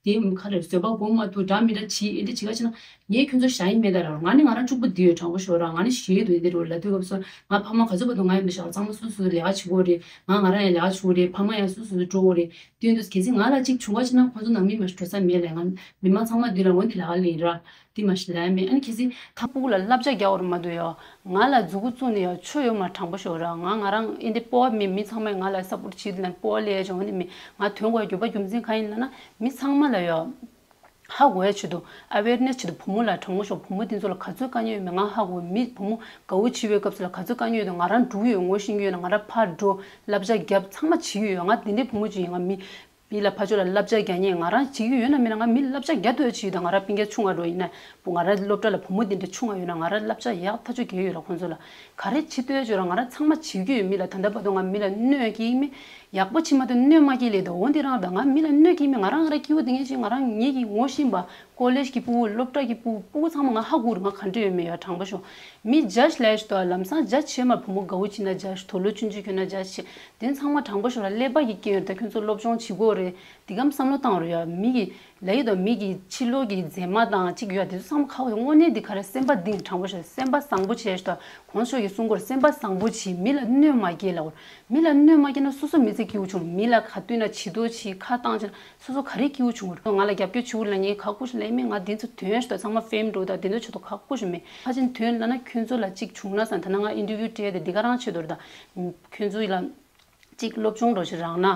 དེ་ཁ་ལ་བཟོད་པ་སྒོམ་མ་ཐུབ་འདྲ་མི་འདྲ་བྱེད། ཨེ་འདྲ་བྱེད་ག་བྱེད་ན་ངས་ཁྱོད་ཚོ་ཞུ་ཡི་མེད་ད་ར། ང་ནི་ང་རང་གཅིག་པུ་འདི་ཡོད། དྲང་པོ་ཞུ་ར། ང་ནི་ཞུ་ཡི་འདུག་ཨེ་འདྲ་རེད་ལབ་དུས་སྐབས་སུ་ང་ཕ་མ་ག་ཚོད་བར་དུ་ང་ཡོད་མི་ཤག་ཚང་མ་སོ་སོ་ལས་ཀ་བྱེད་དགོས་རེད། ང་ང་རང་ཡང་ལས་ཀ་བྱེད་དགོས་རེད། ཕ་མ་ཡང་སོ་སོ་འགྲོ་དགོས་རེད། དེ་ཡིན་དུས་གལ་སྲིད་ང་ལ་གཅིག་བྱུང་བ་བྱས་ན་ཁོང་ཚོ་ནང་མི་མ་ཞིག་འགྲོ་ས་མེད་ལས། ང་མི་མང་ཚང་མ་འདི་ལ་འོ་འདི་ལ་ཨ་ལས་ར་འདི་མ་ཞིག་ལས་མེད། ཨ་ནི་གལ་སྲིད་ད་ཕྲུ་གུ་ལ་བསླབ་བྱ་རྒྱག་འོར་མ་འདུག་ཡོ། ང་ལ་མཛུ་གུ་བཙུགས་ནས་ཡོ་ཆོ་ཡོད་མ། དྲང་པོ་ཞོག་ར། ང་ང་རང་ཨེ་འདི་སྤོ་བ་མེད། མི་ཚང་མས་ང་ལ་སཔོར་བྱེད་དུ་ན་སྤོ་བ་ལས་ཡ་ཅོང་འདི་མེད། ང་དོན་གོ་ཡ་རྒྱུ་བ་རྒྱུ་མཚན་གང་ཡིན་ལ་ན་མི་ཚང་མ་ལ་ཡོ། ཧ་གོ་ཡ་ཆེད་དུ་ཨ་ཝེར་ནེས་ཆེད་དུ་བུ་མོ་ལ་དྲང་པོ་ཞོག་བུ་མོ་དེ་ཚོ་ལ་ག་ཚོད་དཀའ་ངལ་ཡོད་མེད་ང་ཧ་གོ། མི་བུ་མོ་དགའ་བོ་བྱེད་པའི་སྐབས་སུ་ལ་ག་ཚོད་དཀའ་ངལ་ཡོད་དོ་ང་རང་འགྲུག་ཡོད། ངོ་ཤེས་ཀྱི་ཡོད་ན་ང་རང་ཕར་འགྲོ་བསླབ་བྱ་རྒྱབ་ཚང་མ་བྱེད་ཀྱི་ཡོད། ང་དེ་འདྲའི་བུ་མོ་ཅིག་ཡིན། ང་མི་མི་ལ་ཕར་ཕྱོགས་ལ་བསླབ་བྱ་རྒྱག་མཁན་ང་རང་བྱེད་ཀྱི་ཡོད་ན་མེད་ན་ང་མི་ལ་བསླབ་བྱ་རྒྱག་ཐུབ་ཡ་བྱེད་ཡོད། ད་ང་རང་སྤུན་ཀྱག་ཆུང་བ་འགྲོ་ཡིན་ན་བུ་ང་རང་སློབ་གྲྭ་ལ་བུ་མོ་དེ་འདྲ་ཆུང་བ་ཡོད་ན་ང་རང་བསླབ་བྱ་ཡག་ཐག་ཆོད་རྒྱག་ཡོད་ར་ཁོང་ཚོ་ལ། ག་རེ་བྱེད་ཐུབ་ཡ་བྱོས་ར། ང་རང་ཚང་མ་བྱེད་ཀྱི་ཡོད། མི་ལ་ད་ལྟ་བར་དུ་ང་མི་ལ་གནོད་ཡ་སྐྱེལ་མེད། ཡག་པོ་བྱེད་མ་ཐུབ་གནོད་མ་སྐྱེལ་ལེ་ད་འོ་འདི་རང་ད་ང་མི་ལ་གནོད་སྐྱེལ་མེད། ང་རང་ང་རང་སྐྱིད་པོ་དེ་ངས་བྱེད། ང་རང་ངེད་ཀྱི་ངོ་ཤེས་པ་ཀོ་ལེཇ་གི་ཕྲུ་གུ་སློབ་གྲྭ་གི་ཕྲུ་གུ་ཕྲུ་གུ་ཚང་མ་ང་ཧ་གོ་རེད། ང་ག་འདྲ་ཡོད་མེད་ཡ་དྲང་པོ་ཞོག་མི་ཇཇ་ལས་ཞུ་ད་ལམ་སང་ཇཇ་བྱེད་མ། བུ་མོ་དགའ་བོ་བྱེད་ན་ཇཇ། དུག་ལོག་ཆུང་ཆུང་གྱོན་ན་ཇཇ་བྱེད། དེ་ཚང་མ་དྲང་པོ་ཞོག་ལ་ཀླད་པ་གི་སྐྱོན་རེད། ད་ཁྱོད་ཚོ་སློབ་སྦྱོང་བྱེད་དགོས་རེད། འདི་གམ་བསམ་བློ་བཏང་རོགས་ཡ། མི་གི་ལ་ཡི་དང་མི་གི་ཕྱི་ལོགས་ཀྱི་མཛེས་མ་དང་གཅིག་ཡོད་དེ་ཚོ་ཚང་མ་ཁག་པོ་ཡོད། དངོས་གནས་འདི་ག་རེ་སེམས་པ་གཏིང་དྲང་པོ་བྱས་སེམས་པ་བཟང་པོ་བྱས་ཤོག་གོང་ཞོག་གི་གསུང་སྐོར་སེམས་པ་བཟང་པོ་བྱས་མི་ལ་གནོད་མ་སྐྱེལ་ལ་འོར། མི་ལ་གནོད་མ་སྐྱེལ་ན་སོ་སོ་མི་ཚེ་སྐྱིད་པོ་བྱུང་། མི་ལ་ག་དུས་ན་བྱི་དོ་བྱས་ཁ་བཏང་བྱས་ན་སོ་སོ་ག་རེ་སྐྱིད་པོ་བྱུང་རེད། ང་ལ་རྒྱབ་སྐྱོར་བྱེད་དགོས་ལ་ངས་ཁག་པོ་ཞིག་ལས་མེད། ང་འདི་ཚོ་དོན་ཞིག་ད་ཚང་མ་ཕེམ་འགྲོ་ད་དེ་ཚོ་ཆེད་དུ་ཁག་པོ་ཞིག་མེད། ཁ་ཆེན་དོན་ལ་ན་ཁྱོད་ཚོ་ལ་གཅིག་བྱུང་ན་བསམ། ད་ན་ང་ཨིན་ཊར་བིའུ་སྤྲད་དེ་འདི་ག་རང་ཆེད་དུ་རེད། ད་ཁྱོད་ཚོ་ལ། གཅིག་སློབ་སྦྱོང་འདྲ་ཞིག་རག་ན།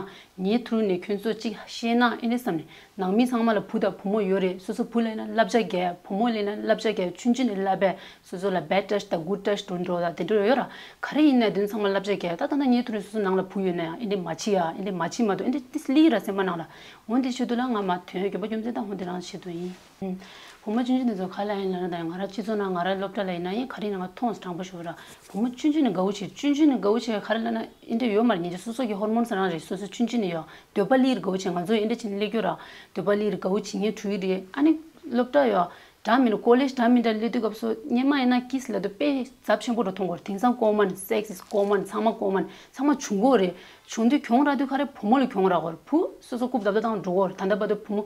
ངའི་ཐུགས་ནས་ཁྱོད་ཚོ་གཅིག་ཤེས་ན་ཨེ་འདྲ་བསམ་ནས། ནང་མི་ཚང་མ་ལ་བུ་དང་བུ་མོ་ཡོད་རེད། སོ་སོ་བུ་ལབ་ན་བསླབ་བྱ་རྒྱག་བུ་མོ་ལབ་ན་བསླབ་བྱ་རྒྱག་ཆུང་ཆུང་ནས་བསླབ་པས་སོ་སོ་ལ་བེཌ་ཊ་ཆ་དང་གུཌ་ཊ་ཆ་འགྲོ་འགྲོ་དང་དེ་འདྲ་ཡོད་ར། ག་རེ་ཡིན་ན་དེ་ཚང་མ་བསླབ་བྱ་རྒྱག་ད་ད་ལྟ་ངའི་ཐུགས་ནས་སོ་སོ་ནང་ལ་བུ་ཡོད་ན་ཡང་ཨེ་འདྲ་མ་བྱེད་ཡ། ཨེ་འདྲ་མ་བྱེད་མ་གཏོགས་ཨེ་འདྲ་ཏིས་ལི་ར་སེམས་པ་ནང་ལ་འོན་ཏེ་ཆེད་དུ་ལ་ང་མ་དོན་རྒྱུ་བ་རྒྱུ་མཚན་དང་འོན་ཏེ་རང་ཆེད་དུ་ཡིན། བུ་མོ་ཆུང་ཆུང་དེ་ཚོ་ག་ལ་ཡིན་ལབ་ན་ད་ང་རང་སྤྱི་ཚོགས་ནང་ང་རང་སློབ་གྲྭ་ལ་ཡིན་ན་ཡིན་ག་རེ་ཡིན་ན་ང་མཐོང་སོང་དྲང་པོ་ཞུ་ར། བུ་མོ་ཆུང་ཆུང་ནས་དགའ་བོ་བྱེད། ཆུང་ཆུང་ནས་དགའ་བོ་བྱེད་ག་རེ་ལབ་ན་ཨེ་འདྲ་ཡོད་མ་རེད། ཉིན་ཅིག་སོ་སོ་གི་ཧོར་མོན་ཟེར་རང་རེད། སོ་སོ་ཆུང་ཆུང་ནས་ཡོད་འདོད་པ་ལི་རེད་དགའ་བོ་བྱེད། ང་ཚོ་ཨེ་འདྲ་བྱེད་ནས་སླེབས་རྒྱུ་ར། འདོད་པ་ལི་རེད་དགའ་བོ་བྱེད་ངས་གྲུ་ཡི་རེད། ཨ་ནི་སློབ་གྲྭ་ཡོད་ འདྲ་མི་འདྲ་ཀོ་ལེཇ་འདྲ་མི་འདྲ་སླེབས་དུས་སྐབས་སུ་སྔོན་མ་ཡིན་ན་ཀིས་ལབ་དུས་དཔེ་ཚབས་ཆེན་པོ་འདྲ་མཐོང་གི་ཡོད་རེད། དེང་སང་ཀོ་མན། སེག་སི་ཀོ་མན། ཚང་མ་ཀོ་མན། ཚང་མ་བྱུང་གི་ཡོད་རེད། བྱུང་དུས་གྱོང་རག་དུས་ག་རེ་བུ་མོ་ལ་གྱོང་རག་གི་ཡོད་རེད། བུ་སོ་སོ་རྐུབ་རྡབ་རྡབ་བཏང་འགྲོ་གི་ཡོད་རེད། ད་ལྟ་བར་དུ་བུ་མོ་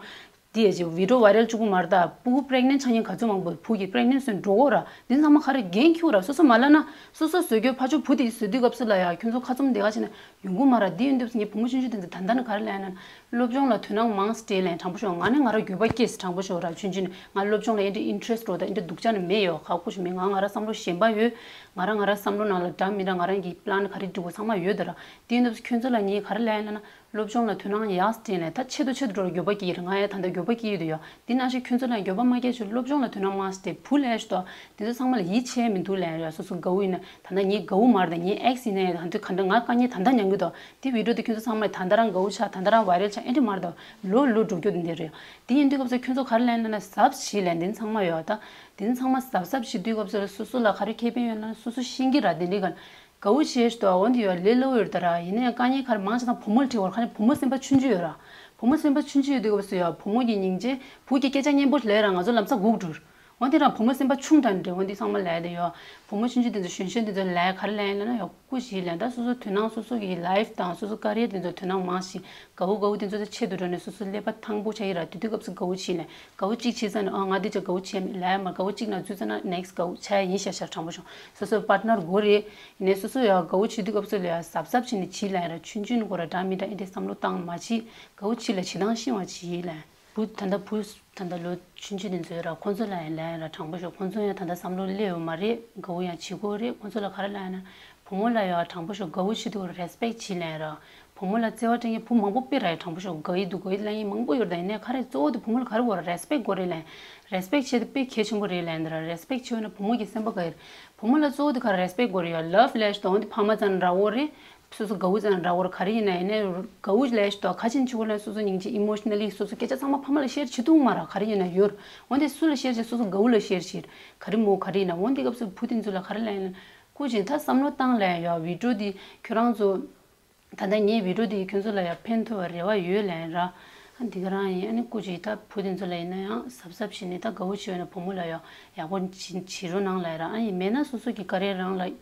དེ་ཡས་ཀྱི་བི་ཌིའོ་ཝའི་རལ་བཅུག་གི་མ་རེད། ད་སྤུ་གུ་པི་རེག་ནེན་ཊི་ཆགས་མཁན་ག་ཚོད་མང་པོ་བུ་གི་པི་རེག་ནེན་ཊི་ཆགས་འགྲོ་གི་ཡོད་རེད། འདི་ཚང་མ་ག་རེ་འགན་འཁྱེར་ར། སོ་སོ་མ་ལབ་ན་སོ་སོ་བཟོས་རྒྱུ་ཕར་ཕྱོགས་བུ་དེ་བཟོས་དུས་སྐབས་སུ་ལ་ཡ་ཁྱོད་ཚོ་ཁ་བཙུམ་དེ་ག་བྱས་ན་ཡོང་གི་མ་རེད། འདི་ཡིན་དུས་ངས་བུ་མོ་ཆུང་ཆུང་དེ་ཚོ་ད་ལྟ་ནས་ག་རེ་ལབ་ཡ་ན། སློབ་སྦྱོང་ལ་དོ་སྣང་མང་སྟེ་ལབ་ཡ་དྲང་པོ་ཤོད། ང་ནི་ང་རང་འགྱོད་པ་སྐྱེས་དྲང་པོ་ཤོད་ར། ཆུང་ཆུང་ནས་ང་སློབ་སྦྱོང་ལ་ཨེ་འདྲ་ཨིན་ཊི་རེ་སི་ཊི་འགྲོ་དང་ཨེ་འདྲ་སྡུག་ཅག་ནི་མེད་ཡོད། ཁག་པོ་ཞིག་མེད། ང་ང་རང་བསམ་བློ་གཞན་པ་ཡོད། ང་རང་ང་རང་བསམ་བློ་ནང་ལ་འདྲ་མི་འདྲ་ང་རང་གི་པི་ལན་ག་རེ་འགྲིག་པ་ཚང་མ་ཡོད་དེ་ར། དེ་ཡིན་དུས་ཁྱོད་ཚོ་ལ་ངས་ག་རེ་ལབ་ཡ་ལབ་ན། སློབ་སྦྱོང་ལ་དོ་སྣང་ཡག་སྟེ་ལབ་ཡ། ད་ཆེད་དུ་ཆེད་དུ་འགྲོ་ར་འགྱོད་པ་སྐྱེས་རེད། ང་ཡང་ད་ལྟ་འགྱོད་པ་སྐྱེས་ཡོད་དེ་ཡོད། དེ་ནང་བཞིན་ཁྱོད་ཚོ་ལ་འགྱོད་པ་མ་སྐྱེ་ཆེད་སློབ་སྦྱོང་ལ་དོ་སྣང་མང་སྟེ། བུ་ལབ་ཡ་ཞིག་འདུག་དེ་ཚོ་ཚང་མ་ལ་ཡིད་ཆེས་མི་འདུག་ལབ་ཡ་ར། སོ་སོ་དགའ་བོ་ཡིན་ན། ད་ལྟ་ངའི་དགའ་བོ་མ་རེད། ད་ངའི་ཨེག་སི་ཡིན་ན་ཡང་ད་དུང་ག་འདྲ་ང་དཀའ་ངལ་ད་ལྟ་མྱངས་ཀྱི་འདུག་དེ་བི་ཌིའོ་དེ་ཁྱོད་ཚོ་ཚང་མ་ད་ལྟ་རང་དགའ་བོ་ཆགས། ད་ལྟ་རང་ཝའི་རལ་ཆགས། ཨེ་འདྲ་མ་རེད། ད་ལོ་ལོ་འགྲོ་རྒྱུ་དེ་འདྲ་རེད། དེ་ཡིན་དུས་སྐབས་སུ་ཁྱོད་ཚོ་ག་རེ་ལབ་ཡ་ལབ་ན། གཟབ་བྱས་ལབ་ཡ། འདི་ཚང་མ་ཡོད་ད། འདི་ཚང་མ་གཟབ་གཟབ་བྱེད་དུས་སྐབས་སུ་ལ་སོ་སོ་ལ་ག་རེ་ཁེ་ཕན་ཡོད་ན་སོ་སོ་ཤེས་ཀྱི་ར། དེ་འདྲའི་ག་དགའ་བོ་བྱས་ཤིག་འདུག་འོན་ཏེ་ཡོད་ལས་སླ་པོ་ཡོད་ད་ར། ཡིན་ན་ཡང་དཀའ་ངལ་ག་རེ་མང་ཆེ་ཚང་བུ་མོ་ལ་འཕྲད་ཀྱི་ཡོད་རེད། ཁ་ཉིན་བུ་མོ་སེམས་པ་ཆུང་ཆུང་ཡོད་ར། བུ་མོ་སེམས་པ་ཆུང་ཆུང་ཡོད་དུས་སྐབས་སུ་ཡོད་བུ་མོ་གི་སྙིང་རྗེ། བུ་གི་སྐད་ཆ་སྙན་པོ་ལབ་ར་ང་ཚོ་ལམ་སང་སྒུག་འགྲོ། འོན་ཏེ་རང་བུ་མོ་སེམས་པ་ཆུང་དྲགས་འདྲ། འོན་ཏེ་ཚང་མ་ལབ་ཡ་དེ་ཡོད། བུ་མོ་ཆུང་ཆུང་དེ་ཚོ་གཞོན་གཞོན་དེ་ཚོ་ལབ་ཡ་ག་རེ་ལབ་ཡ་ལབ་ན་ཡོད། སྐུ་མཁྱེན་ལབ་ཡ། ད་སོ་སོ་དོ་སྣང་སོ་སོ་གི་ལའིཕ་དང་སོ་སོ་ཀ་རི་ཡར་དེ་ཚོ་དོ་སྣང་མང་ཞིག་དགའ་བོ་དགའ་བོ་དེ་ཚོ་ཆེད་དུ་འགྲོ་ནས་སོ་སོ་ཀླད་པ་ཐང་པོ་ཆགས་ཀྱི་ར། དེ་དུས་སྐབས་སུ་དགའ་བོ་བྱས་ལབ་ཡ། དགའ་བོ་གཅིག་བྱས་ཙང་ནས་ཨ་ང་དེ་ཅག་དགའ་བོ་བྱས་མེད་ལབ་ཡ་མ། དགའ་བོ་གཅིག་ནང་འཛུལ་ཙང་ན་ནེག་སི་ཊི་དགའ་བོ་ཆགས་ཡ་ཡིན་ཤག་ཤག་དྲང་པོ་བྱུང་། སོ་སོ་པཱར་ཊི་ནར་དགོས་རེད། ཡིན་ནའི་སོ་སོ་ཡ་དགའ་བོ་བྱེད་དུས་སྐབས་སུ་ལ་ཡ་གཟབ་གཟབ་བྱས་ནས་བྱས་ལབ་ཡ་ར། ཆུང་ཆུང་ནས་ཁོ་ར་འདྲ་མི་འདྲ་ཨེ་འདྲའི་བསམ་བློ་བཏང་མ་བྱེད། དགའ་བོ་བྱས་ལབ་ཡ། བྱེད་སྟངས་ཤེས་པ་བྱས་ལབ་ཡ། བུ་ད་ལྟ་བུ་ད་ལྟ་ལོ་ཆུང་ཆུང་དེ་ཚོ་ཡོད་ར། ཁོང་ཚོ་ལ་ཡང་ལབ་ཡ་ར་དྲང་པོ་ཤོད། ཁོང་ཚོ་ཡང་ད་ལྟ་བསམ་བློ་སླེབས་ཡོད་མ་རེད། དགའ་བོ་ཡང་བྱེད་དགོས་རེད། ཁོང་ཚོ་ལ་ག་རེ་ལབ་ཡ་ན། བུ་མོ་ལ་ཡང་དྲང་པོ་ཤོད། དགའ་བོ་བྱེད་དུས་རེ་སི་པེག་བྱེད་ལབ་ཡ་ར། བུ་མོ་ལ་བརྩེ་བ་སྤྲད་མཁན་བུ་མང་པོ་དཔེ་ར་ཡ་དྲང་པོ་ཤོད། དགའ་ཡི་འདུག་དགའ་ཡི་ལབ་མཁན་མང་པོ་ཡོད་རེད། ད་ཡིན་ནའི་ག་རེ་གཙོ་བོ་དེ་བུ་མོ་ལ་ག་རེ་དགོས་རེད། རེ་སི་པེག་དགོས་རེད་ལབ་ཡ། རེ་སི་པེག་བྱེད་དེ་དཔེ་གལ་ཆེན་པོ་རེད་ལབ་ཡ་འདི་ར། རེ་སི་པེག་བྱེད་འོས་ན་བུ་མོ་གི་སེམས་པ་དགའ་ཡི་རེད། བུ་མོ་ལ་གཙོ་བོ་དེ་ག་རེ་རེ་སི་པེག་དགོས་རེད་ཡ། ལབ་ལབ་ཡ་ཞིག་འདུག་འོན་ཏེ་ཕ་མ་ཙམ་འདྲ་བོ་རེད། སོ་སོ་དགའ་བོ་ཙམ་འདྲ་བོ་རེད། ག་རེ་ཡིན་ན་ཡིན་ནའི་དགའ་བོ་ལབ་ཡ་ཞིག་འདུག་ག་ཅིག་བྱེད་དགོས་ལབ་ན་སོ་སོ་སྙིང་རྗེ་ཨི་མོ་ཤི་ན་ལི་སོ་སོ་སྐད་ཆ་ཚང་མ་ཕ་མ་ལ་ཤེར་བྱེད་ཐུབ་མ་རེད། ག་རེ་ཡིན་ན་ཡོད་རེད། འོན་ཏེ་སུ་ལ་ཤེར་བྱེད། སོ་སོ་དགའ་བོ་ལ་ཤེར་བྱེད། ག་རེ་མོ་ག་རེ་ཡིན་ན། འོན་ཏེ་སྐབས་སུ་བུ་དེ་ཚོ་ལ་ག་རེ་ལབ་ཡ་ན། སྐུ་མཁྱེན་ད་བསམ་བློ་བཏང་ལབ་ཡ་ཡོད། བི་ཌིའོ་འདི་ཁྱོད་རང་ཚོ། ད་ལྟ་ངའི་བི་ཌིའོ་འདི་ཁྱོད་ཚོ་ལ་ཡང་ཕན་ཐོགས་པའི་རེ་བ་ཡོད་ལབ་ཡ་ར། ཨ་འདི་ག་རང་ཡིན། ཨ་ནི་སྐུ་མཁྱེན་ད་བུ་དེ་ཚོ་ལ་ཡིན་ན་ཡང་གཟབ་གཟབ་བྱས་ནས་ད་དགའ་བོ་བྱས་ཡོད་ན་བུ་མོ་ལ་ཡང་ཡག་པོ་བྱེད་བྱེད་རོགས་གནང་ལབ་ཡ་ར། ཨ་ཡིན་མེད་ན་སོ་སོ་གི་ཀ་རི་ཡར་རང་ལ་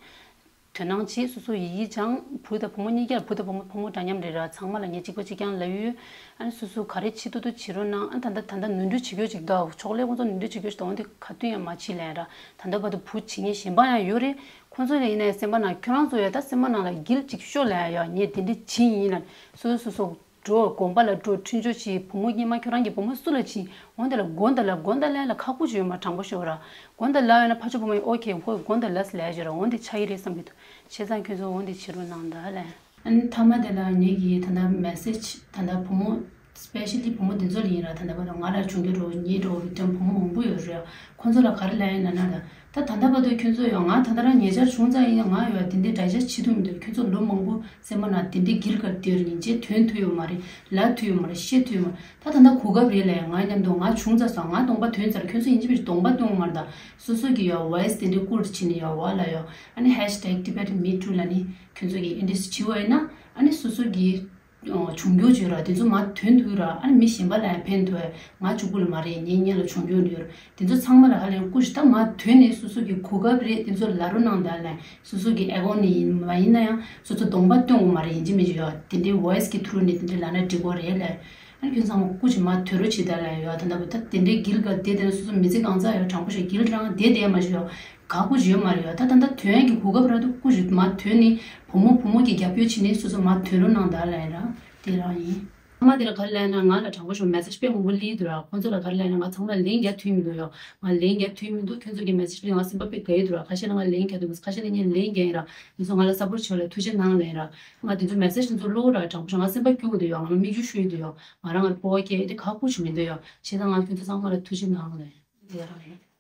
དོ་སྣང་བྱེད། སོ་སོ་ཡི་གེ་སྦྱང་། བུ་དང་བུ་མོ་གཉིས་ཀ་ལ། བུ་དང་བུ་མོ་ཕོ་མོ་འདྲ་མཉམ་རེད་ར། ཚང་མ་ལ་ངས་གཅིག་པ་གཅིག་རྐྱང་ལབ་ཡོད། ཨ་ནི་སོ་སོ་ག་རེ་བྱེད་ཐུབ་ཐུབ་བྱེད་རོགས་གནང་། ཨ་ད་ལྟ་ད་ལྟ་ནོར་འཁྲུལ་བྱེད་རྒྱུ་ཅིག་འདུག་ཕྱོགས་ལས་ཁོང་ཚོ་ནོར་འཁྲུལ་བྱེད་རྒྱུ་ཞིག་འདུག་འོན་ཏེ་ག་དུས་ཡང་མ་བྱེད་ལབ་ཡ་ར། ད་ལྟ་བར་དུ་བུ་བྱེད་མཁན་གཞན་པ་ཡང་ཡོད་རེད། ཁོང་ཚོ་ལ་ཡིན་ན་ཡང་སེམས་པ་ནང་ཁྱོད་རང་ཚོ་ཡང་ད་སེམས་པ་ནང་ལ་འགུལ་ཅིག་ཤོག་ལབ་ཡ་ཡོད། ངས་དེ་འདྲ་བྱེད་ཡིན་ལབ། སོ་སོ་སོ་སོ་འགྲོ། དགོན་པ་ལ་འགྲོ། མཐུན་སྦྱོར་བྱེད། བུ་མོ་སྔོན་མ་ཁྱོད་རང་གི་བུ་མོ་སུ་ལ་བྱེད། འོན་ཏེ་ལབ་དགོངས་དག་ལབ། དགོངས་དག་ལབ་ཡ་ལ་ཁག་པོ་ཞིག་ཡོད་མ། དྲང་པོ་ཤོད་ར། དགོངས་དག་ལབ་ཡོད་ན་ཕར་ཕྱོགས་བུ་མོ་ཡིས་ཨོ་ཁེ་ཁོས་དགོངས་དག་ལབ་ལབ་ཡ་ཞིག་ར། འོན་ཏེ་ཆགས་ཀྱི་རེད་བསམ་གྱི་འདུག་བྱས་ཙང་ཁྱོད་ཚོ་འོན་ཏེ་བྱེད་རོགས་གནང་དང་ལབ། ཨ་ནི་མཐའ་མ་དེ་ལ་ངེད་ཀྱིས་ད་ལྟ་མེ་སེ་ཇི་ད་ལྟ་བུ་མོ་སི་པེ་ཤལ་ལི་བུ་མོ་འདི་ཚོ་ལ་ཡིན་ར། ད་ལྟ་བར་དུ་ང་ལ་བྱུང་རྒྱུ་འདྲ་བོ་ངའི་འདྲ་བོ་བི་ཀི་ཊིམ་བུ་མོ་མང་པོ་ཡོད་རེད། ཁོང་ཚོ་ལ་ག་རེ་ལབ་ཡིན་ལབ་ན་ད་ད་ད་ལྟ་བར་དུ་ཁྱོད་ཚོ་ཡང་ང་ད་ལྟ་རང་ཉེ་ཆར་བྱུང་ཙང་ཡིན། ང་ཡང་དེ་འདྲའི་ཌའི་ཇེ་སི་ཊི་བྱེད་ཐུབ་མི་འདུག་ཁྱོད་ཚོ་ལོ་མང་པོ་སེམས་པ་ནང་དེ་འདྲའི་འགུལ་དཀའ་སྡོད་ཡིན་ཅེས་དོན་ཐུབ་ཡོད་མ་རེད། ལབ་ཐུབ་ཡོད་མ་རེད། བཤད་ཐུབ་ཡོད་མ་རེད། ད་ད་ལྟ་གོ་སྐབས་རེད་ལབ་ཡ། ང་མཉམ་དུ་ང་བྱུང་ཚར་སོང་། ང་གདོང་པ་ཐོན་ཚར། ཁྱོད་ཚོ་ཡིན་གཅིག་མིན་གཅིག་གདོང་པ་སྟོན་དགོས་མ་རེད། ད་སོ་སོ་གི་ཡང་ཝོ་ཡི་སི་དེ་འདྲའི་བསྐུར་བྱས་ནས་ཡང་ཝ་ལ་ཡང་ཨ་ནི་ཧེ་ཤི་ཊེག་ཊི་བེ་ཊན་མི་ཊུ་ལབ་ནི་ཁྱོད་ཚོ་གི་ཨེ་འདྲ་བྱེད་པ་ཡིན་ན་ཨ་ནི་སོ་སོ་གི་བྱུང་རྒྱུ་བརྗོད་ར་དེ་ཚོ་མར་ཐོན་ཐུབ་ར། ཨ་ནི་མི་གཞན་པ་ལ་ཡང་ཕན་ཐོགས། ང་གཅིག་པུ་ལ་མ་རེད། ངའི་སྔོན་ལ་བྱུང་རྒྱུ་འདྲ་ཡོད་ར། དེ་ཚོ་ཚང་མ་ལ་ཧ་ལས་སྐུ་མཁྱེན་ད་མར་ཐོན་ནས་སོ་སོ་གི་གོ་སྐབས་རེད། དེ་ཚོ་ལབ་རོགས་གནང་དང་ལབ། སོ་སོ་གི་ཨེ་ཀའུན་ཊི་ནས་ཡིན་མ་ཡིན་ན་ཡང་སོ་སོ་གདོང་པ་སྟོན་དགོས་མ་རེད། ཡིན་གཅིག་མིན་གཅིག་ཡོད་དེ་འདྲའི་ཝོ་ཡི་སི་གི་ཐུ་རུ་ནས་དེ་འདྲའི་ལབ་ན་འགྲིག་གི་རེད་ལབ། ཨ་ནི་ཁྱོད་ཚང་མ་སྐུ་མཁྱེན་མར་ཐོན་རོགས་བྱེད་དང་ལབ་ཡོད། ད་ལྟ་བུ་ད་དེ་འདྲའི་འགུལ་དཀའ་བསྡད་དེ་སོ་སོ་མི་ཚེ་གང་ཚང་ཡང་དྲང་པོ་ཞིག་འགུལ་རང་བསྡད་བསྡད་མ་ཞིག་ཡོད། དགའ་པོ་ཞིག་ཡོད་མ་རེད་ཡོད། ད་ད་ལྟ་ཐོན་ཡག་གི་གོ་སྐབས་རག་འདུག་སྐུ་མཁྱེན་མར་ཐོན་ནས་བུ་མོ་བུ་མོ་གི་རྒྱབ་སྐྱོར་བྱེད་ནས་སོ་སོ་མར་ཐོན་རོགས་གནང་དང་ལབ་ཡིན་ར། དེ་རང་ཡིན། ཨ་མ་དེ་ལ་ག་རེ་ལབ་ན་ང་ལ་དྲང་པོ་ཞིག་མེ་སེ་ཇི་དཔེ་མང་པོ་སླེབས་འདུག་ར། ཁོང་ཚོ་ལ་ག་རེ་ལབ་ན་ང་ཚང་མ་ལན་རྒྱག་ཐུབ་མི་འདུག་ཡོད། ང་ལན་རྒྱག་ཐུབ་མི་འདུག་ཁྱོད་ཚོ་གི་མེ་སེ་ཇི་ལ་ང་སེམས་པ་དཔེ་དགའ་ཡི་འདུག་ར། ཁ་ཤས་ལ་ང་ལན་རྒྱག་འདུག་ཁ་ཤས་ལ་ངས་ལན་རྒྱག་ཡིན་ར། ཁྱོད་ཚོ་ང་ལ་སཔོར་ཊི་བྱས་པ་ལ་ཐུགས་རྗེ་གནང་ལབ་ཡིན་ར། ང་དེ་ཚོ་མེ་སེ་ཇི་དེ་ཚོ་ཀློག་ར་དྲང་པོ་ཞིག་ང་སེམས་པ་སྐྱོ་གི་འདུག་ཡོད། ང་མིག་ཆུ་ཤོར་གྱི་འདུག་ཡོད། ང་རང་ང་ལ་སྤོབས་པ་སྐྱེ་དེ་ཁག་པོ་ཞིག་མི་འདུག་ཡོད། བྱས་ཙང་ང་ཁྱོད་ཚོ་ཚང་མ་ལ་ཐུགས་རྗེ་གནང་ལབ་ཡིན། དེ་རང་ཡིན།